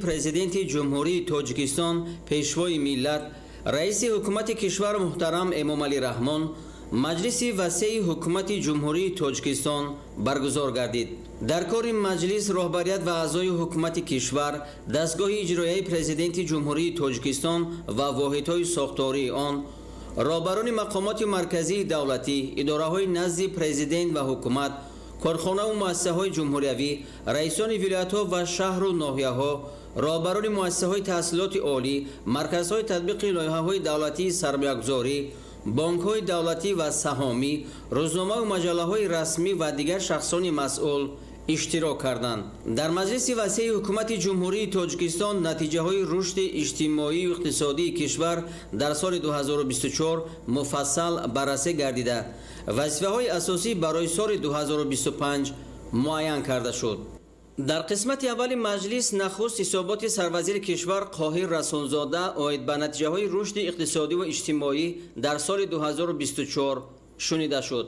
Президенти Ҷумҳурии Тоҷикистон, Пешвои миллат, Раиси Ҳукумати кишвар муҳтарам Эмомалӣ Раҳмон маҷлиси васеи Ҳукумати Ҷумҳурии Тоҷикистон баргузор гардид. Дар кори маҷлис роҳбарият ва аъзои ҳукумати кишвар, дастгоҳи иҷроияи Президенти Ҷумҳурии Тоҷикистон ва воҳидҳои сохтории он, роҳбарони мақомоти марказии давлатӣ, идораҳои назди президент ва ҳукумат, корхонаву муассисаҳои ҷумҳуриявӣ, раисони вилоятҳо ва шаҳру ноҳияҳо, роҳбарони муассисаҳои таҳсилоти олӣ, марказҳои татбиқи лоиҳаҳои давлатии сармоягузорӣ, бонкҳои давлатӣ ва саҳомӣ, рӯзномаву маҷаллаҳои расмӣ ва дигар шахсони масъул иштирок карданд. Дар маҷлиси васеи Ҳукумати Ҷумҳурии Тоҷикистон натиҷаҳои рушди иҷтимоию иқтисодии кишвар дар соли 2024 муфассал баррасӣ гардида, вазифаҳои асосӣ барои соли 2025 муайян карда шуд. Дар қисмати аввали маҷлис нахуст ҳисоботи сарвазири кишвар Қоҳир Расулзода оид ба натиҷаҳои рушди иқтисодиву иҷтимоӣ дар соли 2024 шунида шуд.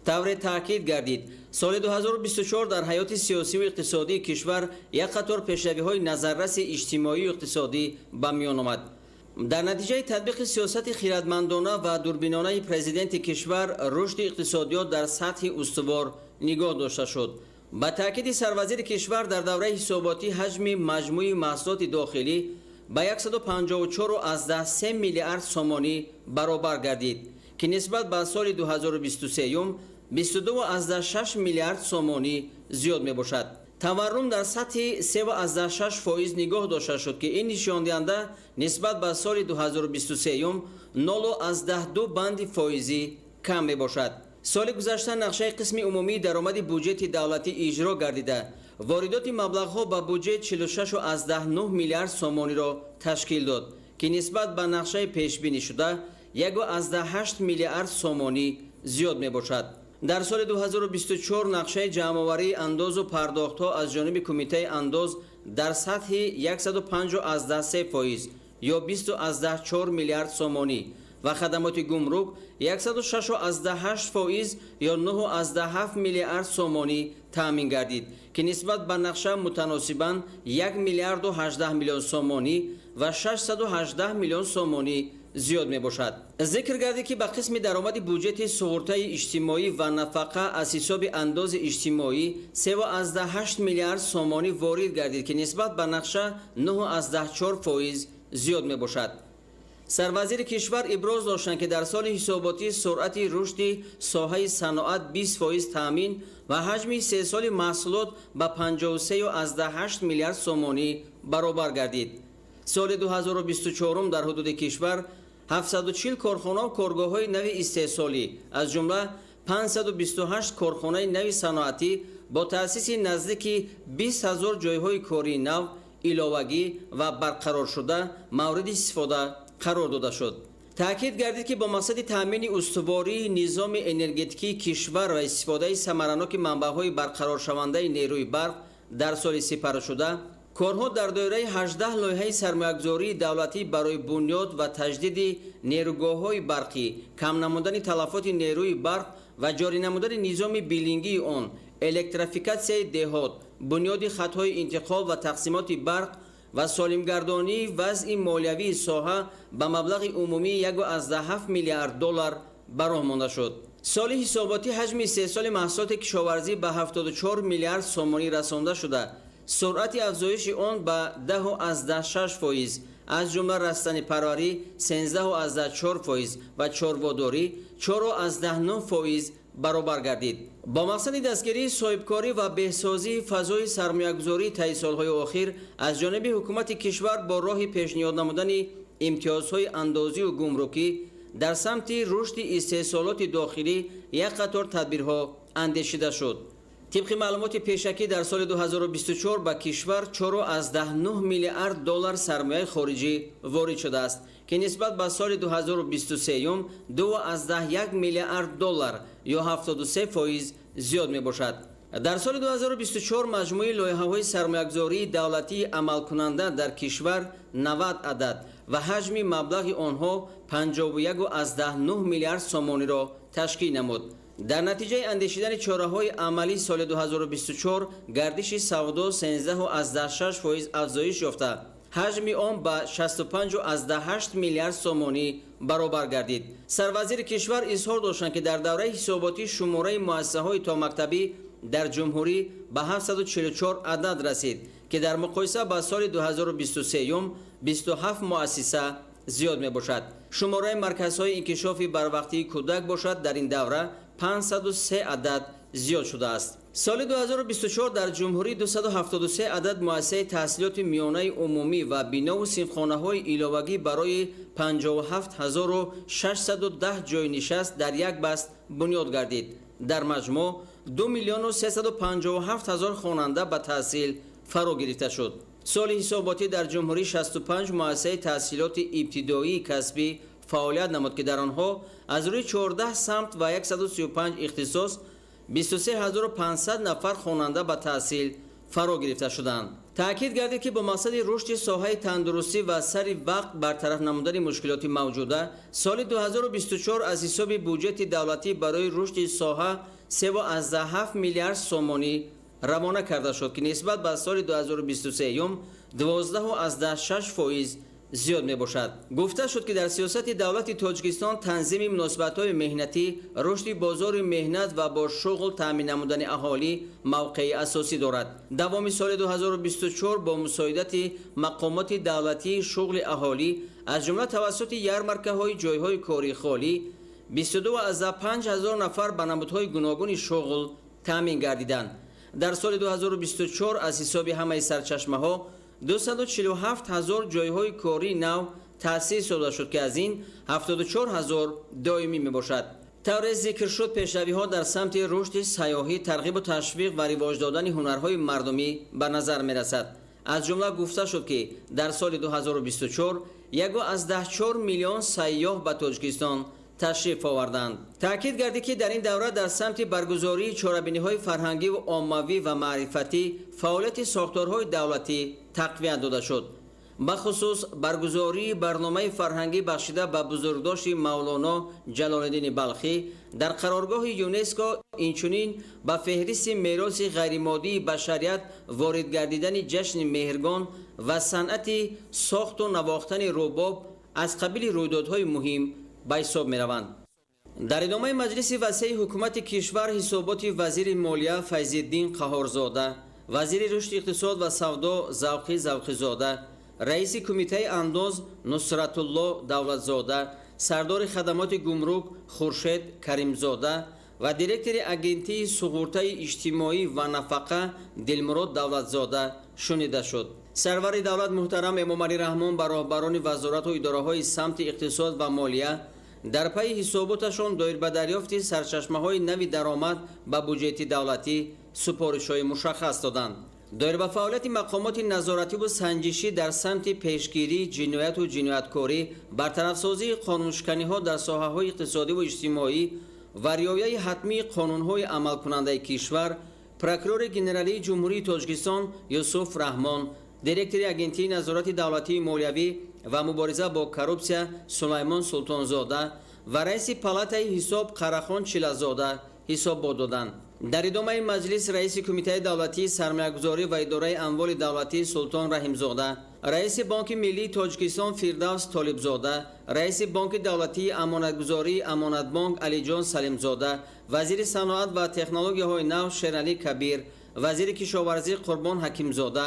Тавре таъкид гардид, соли 2024 дар ҳаёти сиёсиву иқтисодии кишвар як қатор пешравиҳои назарраси иҷтимоию иқтисодӣ ба миён омад. Дар натиҷаи татбиқи сиёсати хиратмандона ва дурбинонаи президенти кишвар рушди иқтисодиёт дар сатҳи устувор нигоҳ дошта шуд. Ба таъкиди сарвазири кишвар, дар давраи ҳисоботӣ ҳаҷми маҷмӯи маҳсулоти дохилӣ ба 154,3 миллиард сомонӣ баробар гардид, ки нисбат ба соли 2023 22,6 миллиард сомонӣ зиёд мебошад. Таваррум дар сатҳи 3,6% нигоҳ дошта шуд, ки ин нишондиҳанда нисбат ба соли 2023 0,2 банди фоизӣ кам мебошад. Соли гузашта нақшаи қисми умумии даромади буҷети давлатӣ иҷро гардида, воридоти маблағҳо ба буҷет 46,9 миллиард сомониро ташкил дод, ки нисбат ба нақшаи пешбинишуда 1,8 миллиард сомонӣ зиёд мебошад. Дар соли 2024 нақшаи ҷамъоварии андозу пардохтҳо аз ҷониби Кумитаи андоз дар сатҳи 105,3% ё 20,4 миллиард сомонӣ ва хадамоти гумрук 106,8% ё 9,7 миллиард сомонӣ таъмин гардид, ки нисбат ба нақша мутаносибан 1 миллиарду 18 миллион сомонӣ ва 618 миллион сомонӣ зиёд мебошад. Зикр гардид, ки ба қисми даромади буҷети суғуртаи иҷтимоӣ ва нафақа аз ҳисоби андози иҷтимоӣ 3,8 миллиард сомонӣ ворид гардид, ки нисбат ба нақша 9,4% зиёд мебошад. Сарвазири кишвар иброз доштанд, ки дар соли ҳисоботӣ суръати рушди соҳаи саноат 20% таъмин ва ҳаҷми истеҳсоли маҳсулот ба 53,8 миллиард сомонӣ баробар гардид. Соли 2024 дар ҳудуди кишвар 740 корхонаву коргоҳҳои нави истеҳсолӣ, аз ҷумла 528 корхонаи нави саноатӣ бо таъсиси наздики 20 ҳазор ҷойҳои кории нав иловагӣ ва барқароршуда мавриди истифода қарор дода шуд. Таъкид гардид, ки бо мақсади таъмини устувории низоми энергетикии кишвар ва истифодаи самараноки манбаъҳои барқароршавандаи нерӯи барқ дар соли сипаршуда корҳо дар доираи 18 лоиҳаи сармоягузории давлатӣ барои бунёд ва таҷдиди нерӯгоҳҳои барқӣ, кам намудани талафоти нерӯи барқ ва ҷорӣ намудани низоми биллингии он, электрификатсияи деҳот, бунёди хатҳои интиқол ва тақсимоти барқ ва солимгардонии вазъи молиявии соҳа ба маблағи умумии 1,7 миллиард доллар ба роҳ монда шуд. Соли ҳисоботӣ ҳаҷми истеҳсоли маҳсулоти кишоварзӣ ба 74 миллиард сомонӣ расонда шуда, суръати афзоиши он ба 10,6%, аз ҷумла растанипарварӣ 13,4% ва чорводорӣ 4,9% баробар гардид. Бо мақсади дастгирии соҳибкорӣ ва беҳсозии фазои сармоягузорӣ таи солҳои охир аз ҷониби ҳукумати кишвар бо роҳи пешниҳод намудани имтиёзҳои андозию гумрукӣ дар самти рушди истеҳсолоти дохилӣ як қатор тадбирҳо андешида шуд. Тибқи маълумоти пешакӣ, дар соли 2024 ба кишвар 4,9 миллиард доллар сармояи хориҷӣ ворид шудааст, ки нисбат ба соли 2023 2,1 миллиард доллар ё 73% зиёд мебошад. Дар соли 2024 маҷмӯи лоиҳаҳои сармоягузории давлатии амалкунанда дар кишвар 90 адад ва ҳаҷми маблағи онҳо 51,9 миллиард сомониро ташкил намуд. Дар натиҷаи андешидани чораҳои амалӣ соли 2024 гардиши савдо 13,6% афзоиш ёфта, ҳаҷми он ба 65,8 миллиард сомонӣ баробар гардид. Сарвазири кишвар изҳор доштанд, ки дар давраи ҳисоботӣ шумораи муассисаҳои томактабӣ дар ҷумҳурӣ ба 744 адад расид, ки дар муқоиса ба соли 2023 27 муассиса зиёд мебошад. Шумораи марказҳои инкишофи барвақтии кӯдак бошад, дар ин давра 503 адад зиёд шудааст. Соли 2024 дар ҷумҳурӣ 273 адад муассисаи таҳсилоти миёнаи умумӣ ва бинову синфхонаҳои иловагӣ барои 57 610 ҷойнишаст дар як баст бунёд гардид. Дар маҷмӯъ 2 357 000 хонанда ба таҳсил фаро гирифта шуд. Соли ҳисоботӣ дар ҷумҳурӣ 65 муассисаи таҳсилоти ибтидоии касбӣ фаъолият намуд, ки дар онҳо аз рӯи 14 самт ва 135 ихтисос 23 500 нафар хонанда ба таҳсил фаро гирифта шуданд. Таъкид гардид, ки бо мақсади рушди соҳаи тандурустӣ ва сари вақт бартараф намудани мушкилоти мавҷуда соли 2024 аз ҳисоби буҷети давлатӣ барои рушди соҳа 3,7 миллиард сомонӣ равона карда шуд, ки нисбат ба соли 2023 12,6% зиёд мебошад. Гуфта шуд, ки дар сиёсати давлати Тоҷикистон танзими муносибатҳои меҳнатӣ, рушди бозори меҳнат ва бо шуғл таъмин намудани аҳолӣ мавқеи асосӣ дорад. Давоми соли 2024 бо мусоидати мақомоти давлатии шуғли аҳолӣ, аз ҷумла тавассути ярмаркаҳои ҷойҳои кории холӣ, 22,5 ҳазор нафар ба намудҳои гуногуни шуғл таъмин гардиданд. Дар соли 2024 аз ҳисоби ҳамаи сарчашмаҳо 247 ҳазор ҷойҳои кории нав таъсис дода шуд, ки аз ин 74 ҳазор доимӣ мебошад. Тавре зикр шуд, пешравиҳо дар самти рушди сайёҳӣ, тарғибу ташвиқ ва ривоҷ додани ҳунарҳои мардумӣ ба назар мерасад. Аз ҷумла гуфта шуд, ки дар соли 2024 1,4 миллион сайёҳ ба Тоҷикистон ташриф оварданд. Таъкид гардид, ки дар ин давра дар самти баргузории чорабиниҳои фарҳангиву оммавӣ ва маърифатӣ фаъолияти сохторҳои давлатӣ тақвият дода шуд. Бахусус баргузории барномаи фарҳангӣ, бахшида ба бузургдошти Мавлоно Ҷалолиддини Балхӣ дар қароргоҳи ЮНЕСКО, инчунин ба феҳристи мероси ғайримоддии башарият ворид гардидани ҷашни Меҳргон ва санъати сохту навохтани рубоб аз қабили рӯйдодҳои муҳим ба ҳисоб мераванд. Дар идомаи маҷлиси васеи ҳукумати кишвар ҳисоботи вазири молия Файзиддин Қаҳорзода, вазири рушди иқтисод ва савдо Завқӣ Завқизода, раиси кумитаи андоз Нусратулло Давлатзода, сардори хадамоти гумрук Хуршед Каримзода ва директори Агентии суғуртаи иҷтимоӣ ва нафақа Дилмурод Давлатзода шунида шуд. Сарвари давлат муҳтарам Эмомалӣ Раҳмон ба роҳбарони вазорату идораҳои самти иқтисод ва молия дар пайи ҳисоботашон доир ба дарёфти сарчашмаҳои нави даромад ба буҷети давлатӣ супоришҳои мушаххас доданд. Доир ба фаъолияти мақомоти назоративу санҷишӣ дар самти пешгирии ҷинояту ҷинояткорӣ, бартарафсозии қонуншиканиҳо дар соҳаҳои иқтисодиву иҷтимоӣ ва риояи ҳатмии қонунҳои амалкунандаи кишвар прокурори генералии Ҷумҳурии Тоҷикистон Юсуф Раҳмон, директори Агентии назорати давлатии молиявӣ ва мубориза бо коррупсия Сулаймон Султонзода ва раиси палатаи ҳисоб Қарахон Чилазода ҳисобот доданд. Дар идомаи маҷлис раиси Кумитаи давлатии сармоягузорӣ ва идораи амволи давлатӣ Султон Раҳимзода, раиси Бонки миллии Тоҷикистон Фирдавс Толибзода, раиси Бонки давлатии амонатгузории Амонатбонк Алиҷон Салимзода, вазири саноат ва технологияҳои нав Шералӣ Кабир, вазири кишоварзӣ Қурбон Ҳакимзода,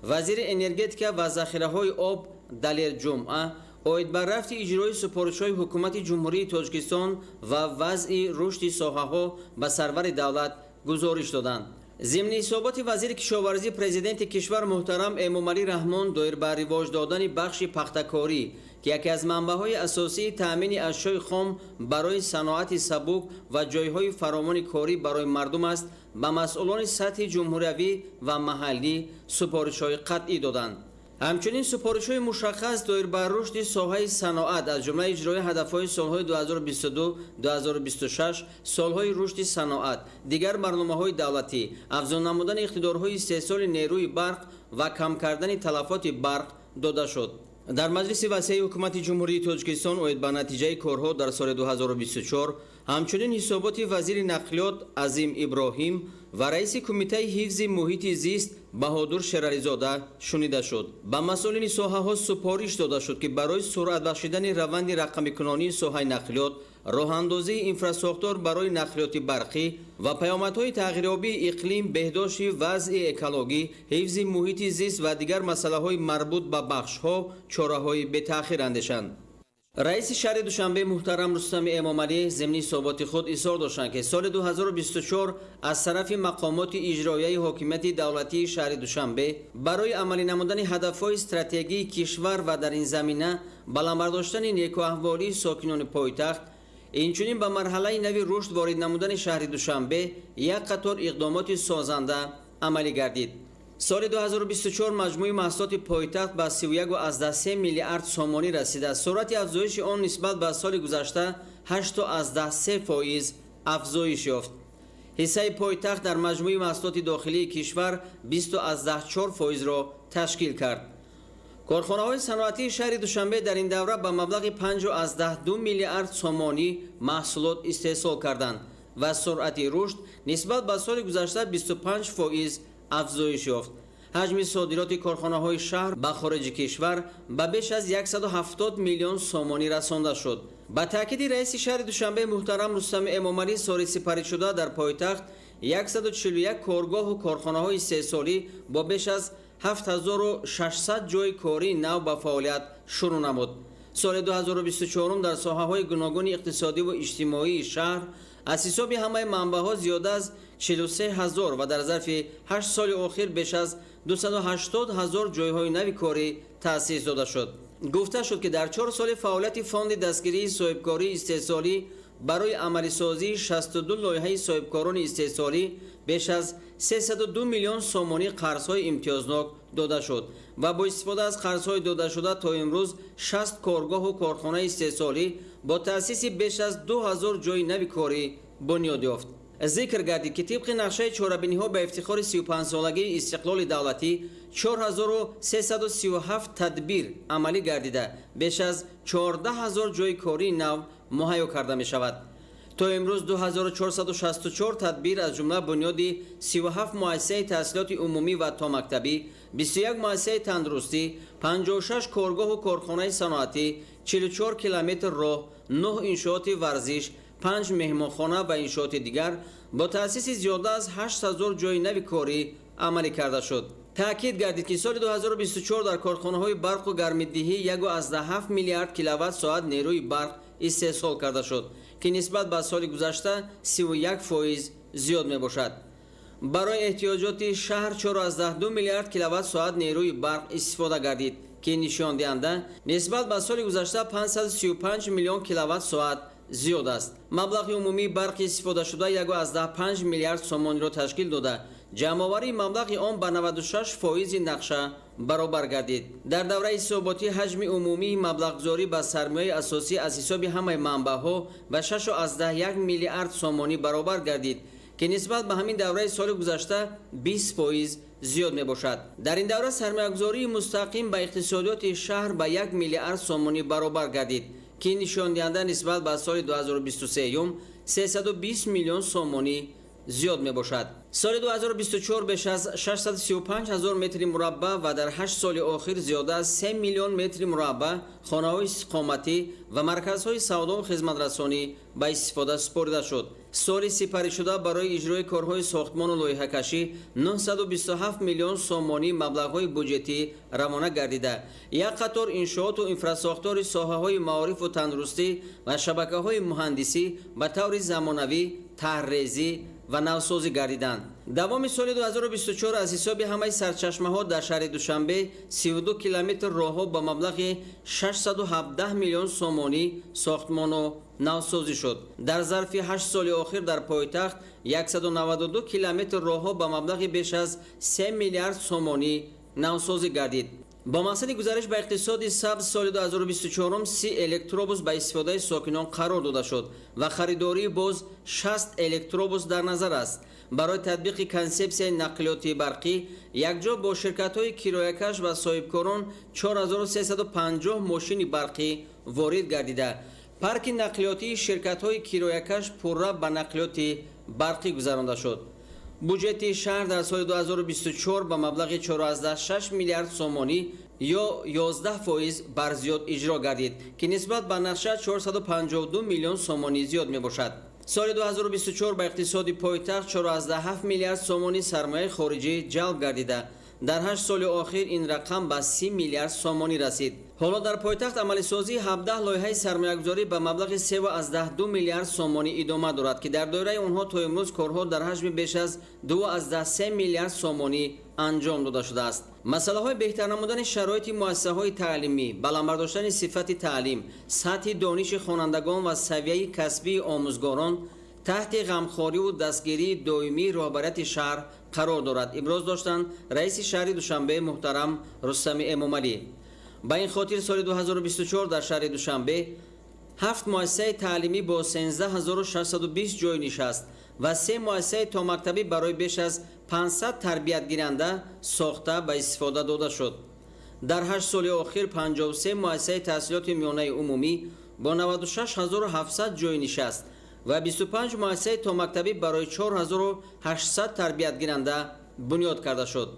вазири энергетика ва захираҳои об Далер Ҷумъа оид ба рафти иҷрои супоришҳои Ҳукумати Ҷумҳурии Тоҷикистон ва вазъи рушди соҳаҳо ба сарвари давлат гузориш доданд. Зимни ҳисоботи вазири кишоварзӣ президенти кишвар муҳтарам Эмомалӣ Раҳмон доир ба ривоҷ додани бахши пахтакорӣ, ки яке аз манбаъҳои асосии таъмини ашёи хом барои саноати сабук ва ҷойҳои фаровони корӣ барои мардум аст, ба масъулони сатҳи ҷумҳуриявӣ ва маҳаллӣ супоришҳои қатъӣ доданд. Ҳамчунин супоришҳои мушаххас доир ба рушди соҳаи саноат, аз ҷумла иҷрои ҳадафҳои солҳои 2022-2026, солҳои рушди саноат, дигар барномаҳои давлатӣ, афзун намудани иқтидорҳои истеҳсоли нерӯи барқ ва кам кардани талафоти барқ дода шуд. Дар маҷлиси васеи Ҳукумати Ҷумҳурии Тоҷикистон оид ба натиҷаи корҳо дар соли 2024 Ҳамчунин ҳисоботи вазири нақлиёт Азим Иброҳим ва раиси Кумитаи ҳифзи муҳити зист Баҳодур Шерализода шунида шуд. Ба масъулини соҳаҳо супориш дода шуд, ки барои суръат бахшидани раванди рақамикунонии соҳаи нақлиёт, роҳандозии инфрасохтор барои нақлиёти барқӣ ва паёмадҳои тағйирёбии иқлим, беҳдошти вазъи экологӣ, ҳифзи муҳити зист ва дигар масъалаҳои марбут ба бахшҳо чораҳои бетаъхир андешанд. Раиси шаҳри Душанбе муҳтарам Рустами Эмомалӣ зимни ҳисоботи худ изҳор доштанд, ки соли 2024 аз тарафи мақомоти иҷроияи ҳокимияти давлатии шаҳри Душанбе барои амалӣ намудани ҳадафҳои стратегии кишвар ва дар ин замина баланд бардоштани некӯаҳволии сокинони пойтахт, инчунин ба марҳалаи нави рушд ворид намудани шаҳри Душанбе як қатор иқдомоти созанда амалӣ гардид. Соли 2024 маҷмӯи маҳсулоти пойтахт ба 31,3 миллиард сомонӣ расида, суръати афзоиши он нисбат ба соли гузашта 8,3% афзоиш ёфт. Ҳиссаи пойтахт дар маҷмӯи маҳсулоти дохилии кишвар 20,4%-ро ташкил кард. Корхонаҳои саноатии шаҳри Душанбе дар ин давра ба маблағи 5,2 миллиард сомонӣ маҳсулот истеҳсол карданд ва суръати рушд нисбат ба соли гузашта 25% афзоиш ёфт. Ҳаҷми содироти корхонаҳои шаҳр ба хориҷи кишвар ба беш аз 170 миллион сомонӣ расонда шуд. Ба таъкиди раиси шаҳри Душанбе муҳтарам Рустами Эмомалӣ, соли сипаришуда дар пойтахт 141 коргоҳу корхонаҳои истеҳсолӣ бо беш аз 7600 ҷойи кории нав ба фаъолият шурӯъ намуд. Соли 2024 дар соҳаҳои гуногуни иқтисодиву иҷтимоии шаҳр аз ҳисоби ҳамаи манбаъҳо зиёда аз 43 ҳазор ва дар зарфи 8 соли охир беш аз 280 ҳазор ҷойҳои нави корӣ таъсис дода шуд. Гуфта шуд, ки дар 4 соли фаъолияти Фонди дастгирии соҳибкории истеҳсолӣ барои амалисозии 62 лоиҳаи соҳибкорони истеҳсолӣ беш аз 302 миллион сомонӣ қарзҳои имтиёзнок дода шуд ва бо истифода аз қарзҳои додашуда то имрӯз 60 коргоҳу корхонаи истеҳсолӣ бо таъсиси беш аз 2000 ҷойи нави корӣ бунёд ёфт. Зикр гардид, ки тибқи нақшаи чорабиниҳо ба ифтихори 35-солагии истиқлоли давлатӣ 4337 тадбир амалӣ гардида, беш аз 14 ҳазор ҷойи кории нав муҳайё карда мешавад. То имрӯз 2464 тадбир, аз ҷумла бунёди 37 муассисаи таҳсилоти умумӣ ва томактабӣ, 21 муассисаи тандурустӣ, 56 коргоҳу корхонаи саноатӣ, 44 километр роҳ, 9 иншооти варзиш, 5 меҳмонхона ва иншооти дигар бо таъсиси зиёда аз 8000 ҷойи нави корӣ амалӣ карда шуд. Таъкид гардид, ки соли 2024 дар корхонаҳои барқу гармидиҳӣ 1,7 миллиард киловатт соат нерӯи барқ истеҳсол карда шуд, ки нисбат ба соли гузашта 31% зиёд мебошад. Барои эҳтиёҷоти шаҳр 4,2 миллиард киловатт соат нерӯи барқ истифода гардид, ки нишондиҳанда нисбат ба соли гузашта 535 миллион киловатт соат зиёд аст. Маблағи умумии барқи истифодашуда 1,5 миллиард сомониро ташкил дода, ҷамъоварии маблағи он ба 96 фоизи нақша баробар гардид. Дар давраи ҳисоботӣ ҳаҷми умумии маблағгузорӣ ба сармояи асосӣ аз ҳисоби ҳамаи манбаъҳо ба 6,1 миллиард сомонӣ баробар гардид, ки нисбат ба ҳамин давраи соли гузашта 20% зиёд мебошад. Дар ин давра сармоягузории мустақим ба иқтисодиёти шаҳр ба 1 миллиард сомонӣ баробар гардид, ки нишондиҳанда нисбат ба соли 2023 320 миллион сомонӣ зиёд мебошад. Соли 2024 беш аз 635 ҳазор метри мураббаъ ва дар 8 соли охир зиёда аз 3 миллион метри мураббаъ хонаҳои истиқоматӣ ва марказҳои савдову хизматрасонӣ ба истифода супорида шуд. Соли сипаришуда барои иҷрои корҳои сохтмону лоиҳакашӣ 927 миллион сомонӣ маблағҳои буҷетӣ равона гардида, як қатор иншооту инфрасохтори соҳаҳои маорифу тандурустӣ ва шабакаҳои муҳандисӣ ба таври замонавӣ тарҳрезӣ ва навсозӣ гардиданд. Давоми соли 2024 аз ҳисоби ҳамаи сарчашмаҳо дар шаҳри Душанбе 32 километр роҳҳо ба маблағи 617 миллион сомонӣ сохтмону навсозӣ шуд. Дар зарфи 8 соли охир дар пойтахт 192 километр роҳҳо ба маблағи беш аз 3 миллиард сомонӣ навсозӣ гардид. Бо мақсади гузариш ба иқтисоди сабз соли 2024 30 электробус ба истифодаи сокинон қарор дода шуд ва харидории боз 60 электробус дар назар аст. Барои татбиқи консепсияи нақлиёти барқӣ якҷо бо ширкатҳои кироякаш ва соҳибкорон 4350 мошини барқӣ ворид гардида. Парки нақлиётии ширкатҳои кироякаш пурра ба нақлиёти барқӣ гузаронда шуд. Буҷети шаҳр дар соли 2024 ба маблағи 4,6 миллиард сомонӣ ё 11% барзиёд иҷро гардид, ки нисбат ба нақша 452 миллион сомонӣ зиёд мебошад. Соли 2024 ба иқтисоди пойтахт 4,7 миллиард сомонӣ сармояи хориҷӣ ҷалб гардида, дар 8 соли охир ин рақам ба 30 миллиард сомонӣ расид. Ҳоло дар пойтахт амалисозии 17 лоиҳаи сармоягузорӣ ба маблағи 3,2 миллиард сомонӣ идома дорад, ки дар доираи онҳо то имрӯз корҳо дар ҳаҷми беш аз 2,3 миллиард сомонӣ анҷом дода шудааст. Масъалаҳои беҳтар намудани шароити муассисаҳои таълимӣ, баланд бардоштани сифати таълим, сатҳи дониши хонандагон ва савияи касбии омӯзгорон таҳти ғамхориву дастгирии доимии роҳбарияти шаҳр қарор дорад, иброз доштанд раиси шаҳри Душанбе муҳтарам Рустами Эмомалӣ. Ба ин хотир соли 2024 дар шаҳри Душанбе ҳафт муассисаи таълимӣ бо 13 620 ҷой нишаст ва се муассисаи томактабӣ барои беш аз 500 тарбиятгиранда сохта ба истифода дода шуд. Дар 8 соли охир 53 муассисаи таҳсилоти миёнаи умумӣ бо 96 700 ҷой нишаст ва 25 муассисаи томактабӣ барои 4800 тарбиятгиранда бунёд карда шуд.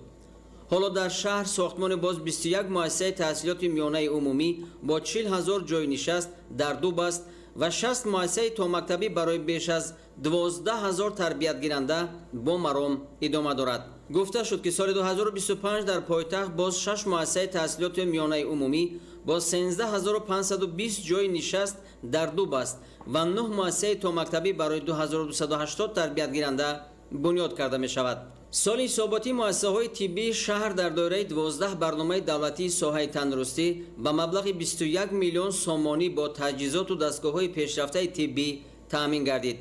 Ҳоло дар шаҳр сохтмони боз 21 муассисаи таҳсилоти миёнаи умумӣ бо 40 ҳазор ҷойи нишаст дар ду баст ва 60 муассисаи томактабӣ барои беш аз 12 ҳазор тарбиятгиранда бо маром идома дорад. Гуфта шуд, ки соли 2025 дар пойтахт боз шаш муассисаи таҳсилоти миёнаи умумӣ бо 13 520 ҷойи нишаст дар ду баст ва нӯҳ муассисаи томактабӣ барои 2280 тарбиятгиранда бунёд карда мешавад. Соли ҳисоботӣ муассисаҳои тиббии шаҳр дар доираи 12 барномаи давлатии соҳаи тандурустӣ ба маблағи 21 миллион сомонӣ бо таҷҳизоту дастгоҳҳои пешрафтаи тиббӣ таъмин гардид.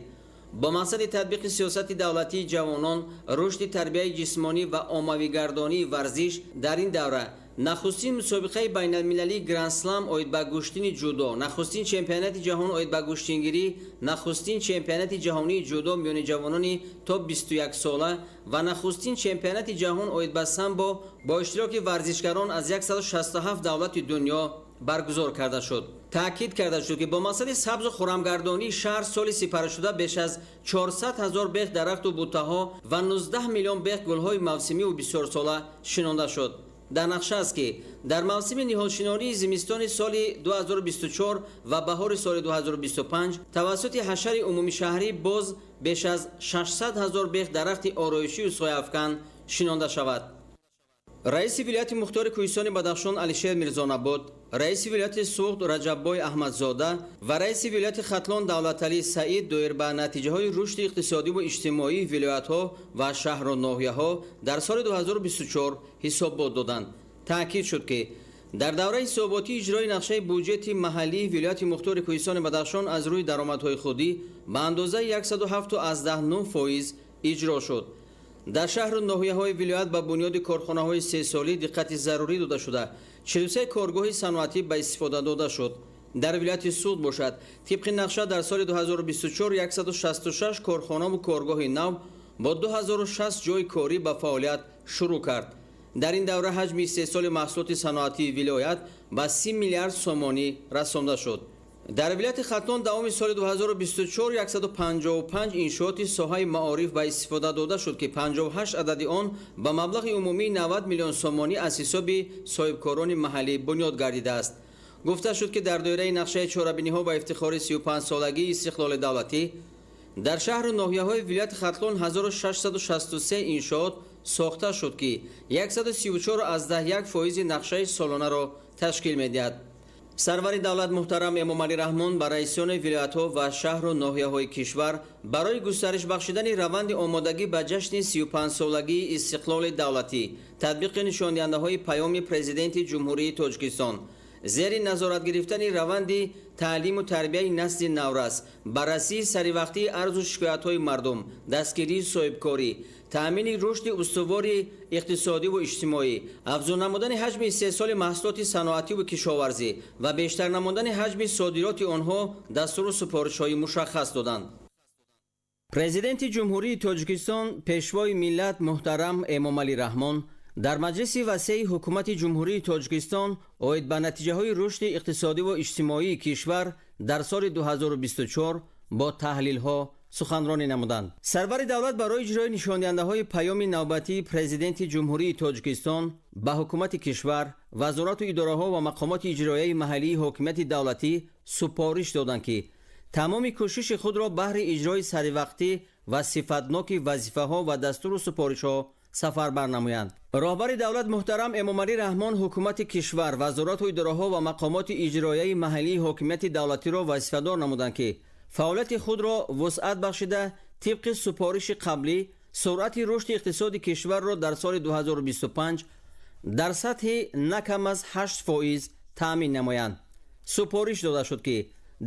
Бо мақсади татбиқи сиёсати давлатии ҷавонон, рушди тарбияи ҷисмонӣ ва оммавигардонии варзиш, дар ин давра нахустин мусобиқаи байналмилалии Грандслам оид ба гӯштини ҷудо, нахустин чемпионати ҷаҳон оид ба гӯштингирӣ, нахустин чемпионати ҷаҳонии ҷудо миёни ҷавонони то 21 сола ва нахустин чемпионати ҷаҳон оид ба самбо бо иштироки варзишгарон аз 167 давлати дунё баргузор карда шуд. Таъкид карда шуд, ки бо мақсади сабзу хурамгардонии шаҳр соли сипаришуда беш аз 400 ҳазор бех дарахту буттаҳо ва 19 миллион бех гулҳои мавсимиву бисёрсола шинонда шуд. Дар нақша аст, ки дар мавсими ниҳолшинонии зимистони соли 2024 ва баҳори соли 2025 тавассути ҳашари умумишаҳрӣ боз беш аз 600 ҳазор бех дарахти ороишию сояафкан шинонда шавад. Раиси вилояти мухтори Кӯҳистони Бадахшон Алишер Мирзонабод, раиси вилояти Суғд Раҷаббой Аҳмадзода ва раиси вилояти Хатлон Давлаталӣ Саид доир ба натиҷаҳои рушди иқтисодиву иҷтимоии вилоятҳо ва шаҳру ноҳияҳо дар соли 2024 ҳисобот доданд. Таъкид шуд, ки дар давраи ҳисоботӣ иҷрои нақшаи буҷети маҳаллии вилояти мухтори Кӯҳистони Бадахшон аз рӯи даромадҳои худӣ ба андозаи 107,9% иҷро шуд. Дар шаҳру ноҳияҳои вилоят ба бунёди корхонаҳои истеҳсолӣ диққати зарурӣ дода шуда, 43 коргоҳи саноатӣ ба истифода дода шуд. Дар вилояти Суғд бошад, тибқи нақша дар соли 2024 166 корхонаву коргоҳи нав бо 2060 ҷойи корӣ ба фаъолият шурӯъ кард. Дар ин давра ҳаҷми истеҳсоли маҳсулоти саноатии вилоят ба 30 миллиард сомонӣ расонда шуд. Дар вилояти Хатлон давоми соли 2024 155 иншооти соҳаи маориф ба истифода дода шуд, ки 58 адади он ба маблағи умумии 90 миллион сомонӣ аз ҳисоби соҳибкорони маҳаллӣ бунёд гардидааст. Гуфта шуд, ки дар доираи нақшаи чорабиниҳо ба ифтихори 35-солагии истиқлоли давлатӣ дар шаҳру ноҳияҳои вилояти Хатлон 1663 иншоот сохта шуд, ки 134,1% нақшаи солонаро ташкил медиҳад. Сарвари давлат муҳтарам Эмомалӣ Раҳмон ба раисони вилоятҳо ва шаҳру ноҳияҳои кишвар барои густариш бахшидани раванди омодагӣ ба ҷашни 35-солагии истиқлоли давлатӣ, татбиқи нишондиҳандаҳои Паёми Президенти Ҷумҳурии Тоҷикистон, зери назорат гирифтани раванди таълиму тарбияи насли наврас, баррасии саривақтии арзу шикоятҳои мардум, дастгирии соҳибкорӣ, таъмини рушди устувори иқтисодиву иҷтимоӣ, афзун намудани ҳаҷми истеҳсоли маҳсулоти саноативу кишоварзӣ ва бештар намудани ҳаҷми содироти онҳо дастуру супоришҳои мушаххас доданд. Президенти Ҷумҳурии Тоҷикистон, Пешвои миллат муҳтарам Эмомалӣ Раҳмон Дар маҷлиси васеи Ҳукумати Ҷумҳурии Тоҷикистон оид ба натиҷаҳои рушди иқтисодиву иҷтимоии кишвар дар соли 2024 бо таҳлилҳо суханронӣ намуданд. Сарвари давлат барои иҷрои нишондиҳандаҳои паёми навбатии Президенти Ҷумҳурии Тоҷикистон ба ҳукумати кишвар, вазорату идораҳо ва мақомоти иҷроияи маҳаллии ҳокимияти давлатӣ супориш доданд, ки тамоми кӯшиши худро баҳри иҷрои саривақтӣ ва сифатноки вазифаҳо ва дастуру супоришҳо сафарбар намоянд. Роҳбари давлат муҳтарам Эмомалӣ Раҳмон ҳукумати кишвар, вазорату идораҳо ва мақомоти иҷроияи маҳаллии ҳокимияти давлатиро вазифадор намуданд, ки фаъолияти худро вусъат бахшида, тибқи супориши қаблӣ суръати рушди иқтисоди кишварро дар соли 2025 дар сатҳи на кам аз 8% таъмин намоянд. Супориш дода шуд, ки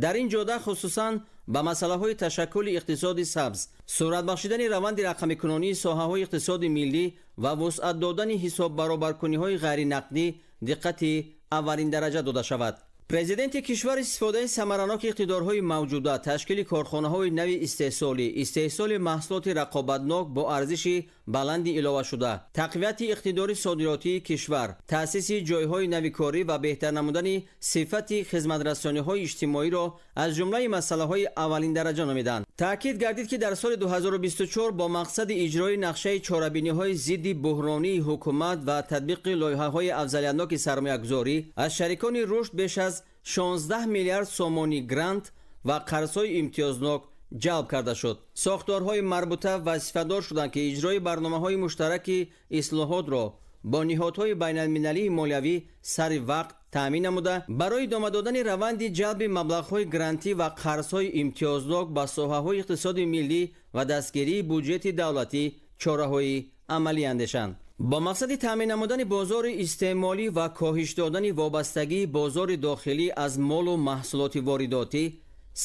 дар ин ҷода хусусан ба масъалаҳои ташаккули иқтисоди сабз, суръат бахшидани раванди рақамикунонии соҳаҳои иқтисоди миллӣ ва вусъат додани ҳисоббаробаркуниҳои ғайринақдӣ диққати аввалиндараҷа дода шавад. Президенти кишвар истифодаи самараноки иқтидорҳои мавҷуда, ташкили корхонаҳои нави истеҳсолӣ, истеҳсоли маҳсулоти рақобатнок бо арзиши баланди иловашуда, тақвияти иқтидори содиротии кишвар, таъсиси ҷойҳои нави корӣ ва беҳтар намудани сифати хизматрасониҳои иҷтимоиро аз ҷумлаи масъалаҳои аввалиндараҷа номиданд. Таъкид гардид, ки дар соли 2024 бо мақсади иҷрои нақшаи чорабиниҳои зидди буҳронии ҳукумат ва татбиқи лоиҳаҳои афзалиятноки сармоягузорӣ аз шарикони рушд беш аз 16 миллиард сомонӣ грант ва қарзҳои имтиёзнок ҷалб карда шуд. Сохторҳои марбута вазифадор шуданд, ки иҷрои барномаҳои муштараки ислоҳотро бо ниҳодҳои байналмилалии молиявӣ сари вақт таъмин намуда, барои идома додани раванди ҷалби маблағҳои грантӣ ва қарзҳои имтиёзнок ба соҳаҳои иқтисоди миллӣ ва дастгирии буҷети давлатӣ чораҳои амалӣ андешанд. Бо мақсади таъмин намудани бозори истеъмолӣ ва коҳиш додани вобастагии бозори дохилӣ аз молу маҳсулоти воридотӣ,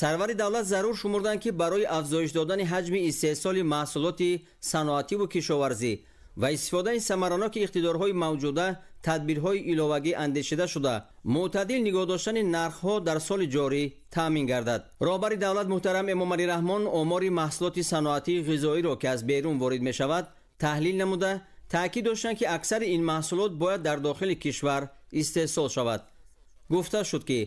сарвари давлат зарур шумурданд, ки барои афзоиш додани ҳаҷми истеҳсоли маҳсулоти саноативу кишоварзӣ ва истифодаи самараноки иқтидорҳои мавҷуда тадбирҳои иловагӣ андешида шуда, мӯътадил нигоҳ доштани нархҳо дар соли ҷорӣ таъмин гардад. Роҳбари давлат муҳтарам Эмомалӣ Раҳмон омори маҳсулоти саноатии ғизоиро, ки аз берун ворид мешавад, таҳлил намуда, таъкид доштанд, ки аксари ин маҳсулот бояд дар дохили кишвар истеҳсол шавад. Гуфта шуд, ки